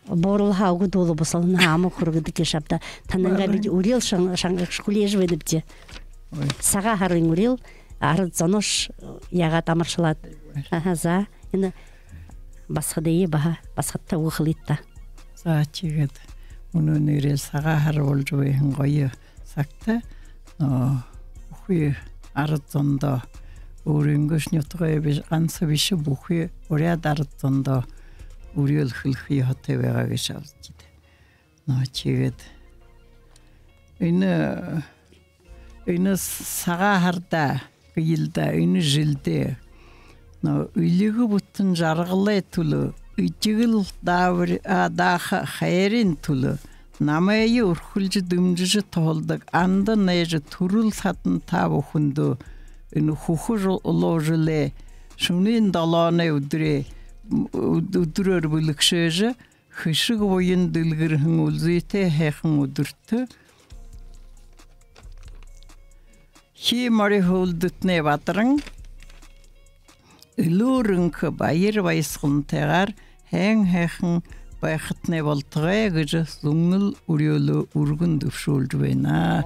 Бууралһаа үгэ дуулаа, бусалһанһаа ама хүргэдэг гээшэ ааб даа. Танайнгаа бидэ үреэл шан-, шангагша хүлеэжэ байнабди. Сагаан һарын үреэл, арад зоноош яагаад амаршалаад. Аха, за. Энэ басагадые баһа, басагадта үгэ хэлыт даа. За, тиигээд мүнөө нээрээ сагаан һара боложо байһан гоё сагта, нөө, бүхы арад зондоо, өөрынгөөшни нютагай бэшэ, ганса бэшэ, бүхы буряад арад зондоо үреэл хэлэхэ ёһотой байгаа гээшэ аабза даа. Нөө, тиигээд энэ, энэ сагаан һарада гээл даа, энэ жэлдээ, нөө, эльгэ бүтэн жаргалай түлөө, этигэл даабари-, а, дааха хайрын түлөө намайе үрхэлжэ, дэмжэжэ туһалдаг анда найза, түрэл садан та бүхэндөө энэ хүхэ жэ-, улуу жэлэй шэнын долооной үдэрөө, үд-, үдэрөөр бэлэгшэжэ, хэшэг буян дэлгэрһэн үлзытэй һайхан үдэртэ хии мори һүүлдэтнай бадаран, элүүр энхэ, баяр баясхалантайгаар һайн һайхан байхатнай болтогой гэжэ зүнэл үреэлээ үргэн дэбшүүлжэ байна.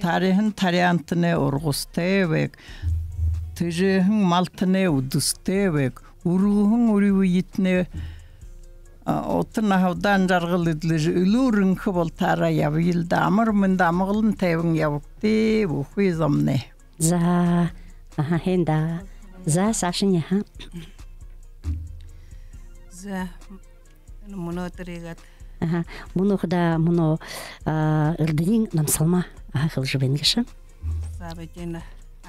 Тариһан таряантнай ургасатай байг, тэжээһэн малтнай үдэсэтэй байг, үргэһэн үри бэетнай, а, ута наһа, удаан жаргал эдлэжэ, элүүр энхэ болотор ябаял даа. Амар мэндэ, амгалан тайбан ябагты, бүхы зомнай. За, аха, һайн даа. За, саашань, аха. За, мүнөөдэр иигээд. Аха, мүнөө хадаа, мүнөө, а, эрдэниин намсалма, аха, хэлэжэ байна гээшэ. За, бидэ энэ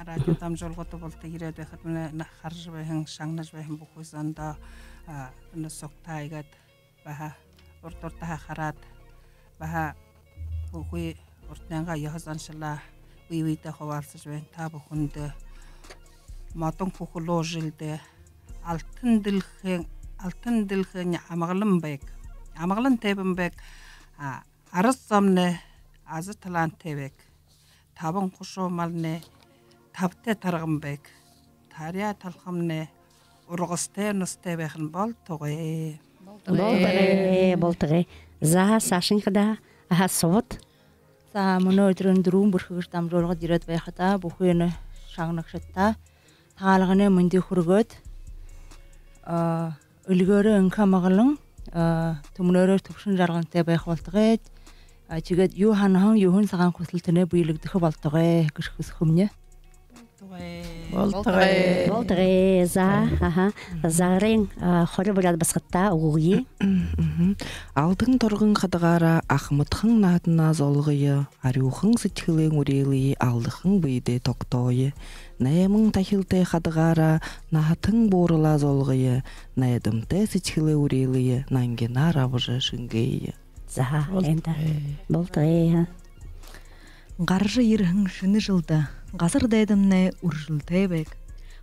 радио дамжуулгада булта ерээд байхада, мүнөө хаража байһан, шагнажа байһан бүхы зондоо, а, энэ сугтаа иигээд баһа урд урдаһаа хараад, баһа бүхы урданайнгаа ёһо заншалаа бэе бэедээ хубаалсажа байһан та бүхэндэ модон хүхэ улуу жэлдээ алтан дэлхэйн, алтан дэлхэйн амгалан байг, амгалан тайбан байг, а, арад зомнай аза талаантай байг, табан хушуу малнай табтай тарган байг, таряа талхамнай ургасатай нусатай байхань болтогой. Болтогой, болтогой. За, саашань хадаа, аха, Субад. За, мүнөө үдэрөөр «Дүрбэн бэрхэ» гэжэ дамжуулгада ерээд байхадаа, бүхы энэ шагнагшадта Тагаалганай мэндые хүргөөд, а, эльгэөрөө энхэ амгалан, а, түмнөөрөө түбшэн жаргалтай байха болтогой. А, тиигээд юу һанаһан, юуһэн сагаан хүсэлтэнэй бэелэгдэхэ болтогой гэжэ хүсэхэмни. Болтогой. Болтогой. Болтогой. За, аха. Загарайн, а, хори буряад басагадта үгэ үгыт. Мгм. Алтан торгон хадагаараа ахамадхан наһатанаа золгоё, арюухан сэдьхэлэй үреэлые алдахан бэедээ тогтооё. Найман тахилтай хадагаараа наһатан бууралаа золгоё, найдамтай сэдьхэлэй үреэлые нангинаар абажа шэнгээе. За, болтогой. Эндэ. Болтогой, а. Гаража ерэһэн шэнэ жэлдэ газар дайдамнай үржэлтэй байг.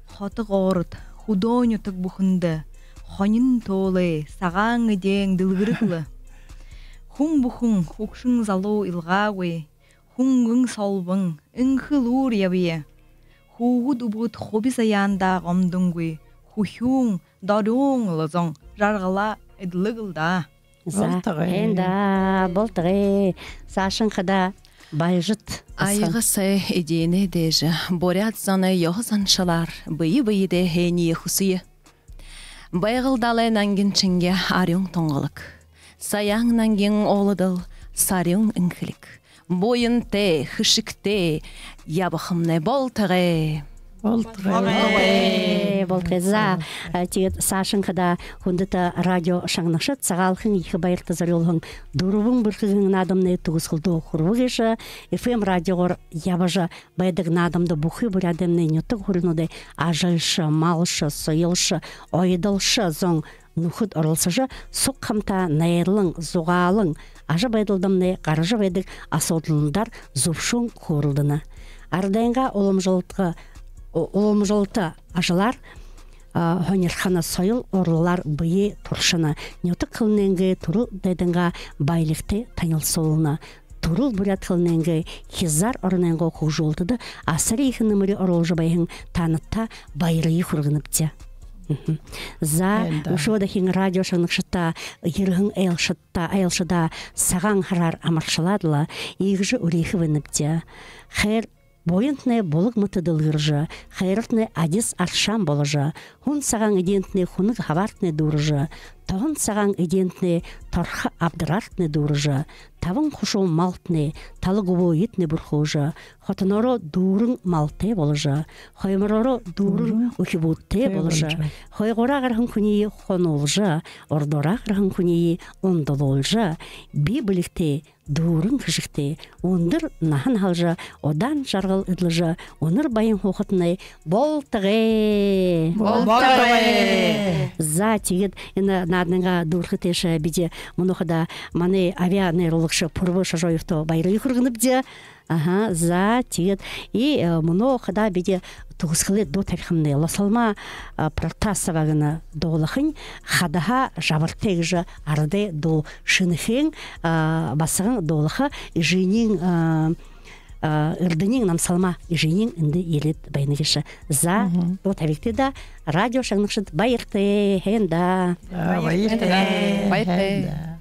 Хото город, хүдөө нютаг бүхэндэ хонин тоолой, сагаан эдеэн дэлгэрэг лэ. Хүн бүхэн, хүгшэн залуу илгаагүй, хүнгэн солбон, энхэ элүүр ябая. Хүүгэд үбгэд хуби заяандаа гомдонгүй, хүхюун, дорюун лэ зон жаргалаа эдлэг лэ даа. За, болтогой. Эндэ, болтогой. Саашань хадаа Баяжит. Аяга сай эдеэнэй дээжэ, буряад зоной ёһо заншалаар бэе бэедээ һайниие хүсэе. Байгал далай нангин шэнги арюун тунгалаг. Саяан нангин ууладал сарюун энхэлэг. Буянтай, хэшэгтэй ябахамнай болтогой. Болтогой. Болтогой. За, а, тиигээд саашань хадаа хүндэтэ радио шагнагшад, Сагаалганай ехэ баярта зорюулһан «Дүрбэн бэрхэ» гэһэн наадамнай түгэсхэлдөө хүрэбэ гээшэ. Эф эм радиогоор ябажа байдаг наадамда бүхы Буряадаймнай нютаг хуринуудай ажалша, малша, соёлшо, оёдолшо зон, нүхэд оролсожо, суг хамта найрлан, зугаалан, ажабайдалдамнай гаража байдаг асуудалнуудаар зүбшэн хөөрэлдэнэ. Арадайнгаа уламжалалта, у-, уламжалалта ажалаар, а, һонирхоно, соёл урлалаар бэеэ туршана, нютаг хэлэнэйнгээ түрэл дайдангаа баялигтай танилсуулна. Түрэл буряад хэлэнэйнгээ, хизаар оронойнгоо хүгжөөлтэдэ асари ехэ нэмэри оруулжа байһан таанадта баярые хүргэнэбди. Мгм. За, үшөө дахин радио шагнагшадта, ерэһэн айлшадта, айлшадаа Сагаан һараар амаршалаад лэ, иигэжэ үреэхэ байнабди. Хайр буянтнай булаг мэтэ дэлгэржэ, хайратнай адис аршаан боложо, һүн сагаан эдеэнтнай хүнэг һабаартнай дүүржэ, тоһон сагаан эдеэнтнай торхо абдараартнай дүүржэ, табан хушуу малтнай, тала гүбөөетнай бүрхөөжэ, хотоноороо дүүрэн малтай боложо, хоймороороо дүүрэн үхибүүдтэй боложо, хойгуураа гараһан хүниие хонуулжа, урдуураа гараһан хүниие ундалуулжа, бэе бэлигтэй, дүүрэн хэшэгтэй, үндэр наһа наһалжа, удаан жаргал эдлэжэ, үнэр баян һуухатнай болтогой. Болтогой. За, тиигээд энэ нааданайнгаа дүүрэхэ тээшэ бидэ мүнөө хадаа манай абяа найруулагша Пурбо Шажоевто баярые хүргэнэбди. Аха, за, тиигээд и, э, мүнөө хадаа бидэ түгэсхэлэй дуу табихамнай. Лосолма, э, Протасова гэнэ дуулахань «Хадаһаа жабартай» гэжэ арадай дуу, шэнэхээн, э, басаган дуулаха, эжынь, э, э, Эрдэниин Намсалма эжынь эндэ ерээд байна гээшэ. За, дуу табигты даа, радио шагнагшад, баяртай, һайн даа. За, баяртай. Баяртай. Һайн даа.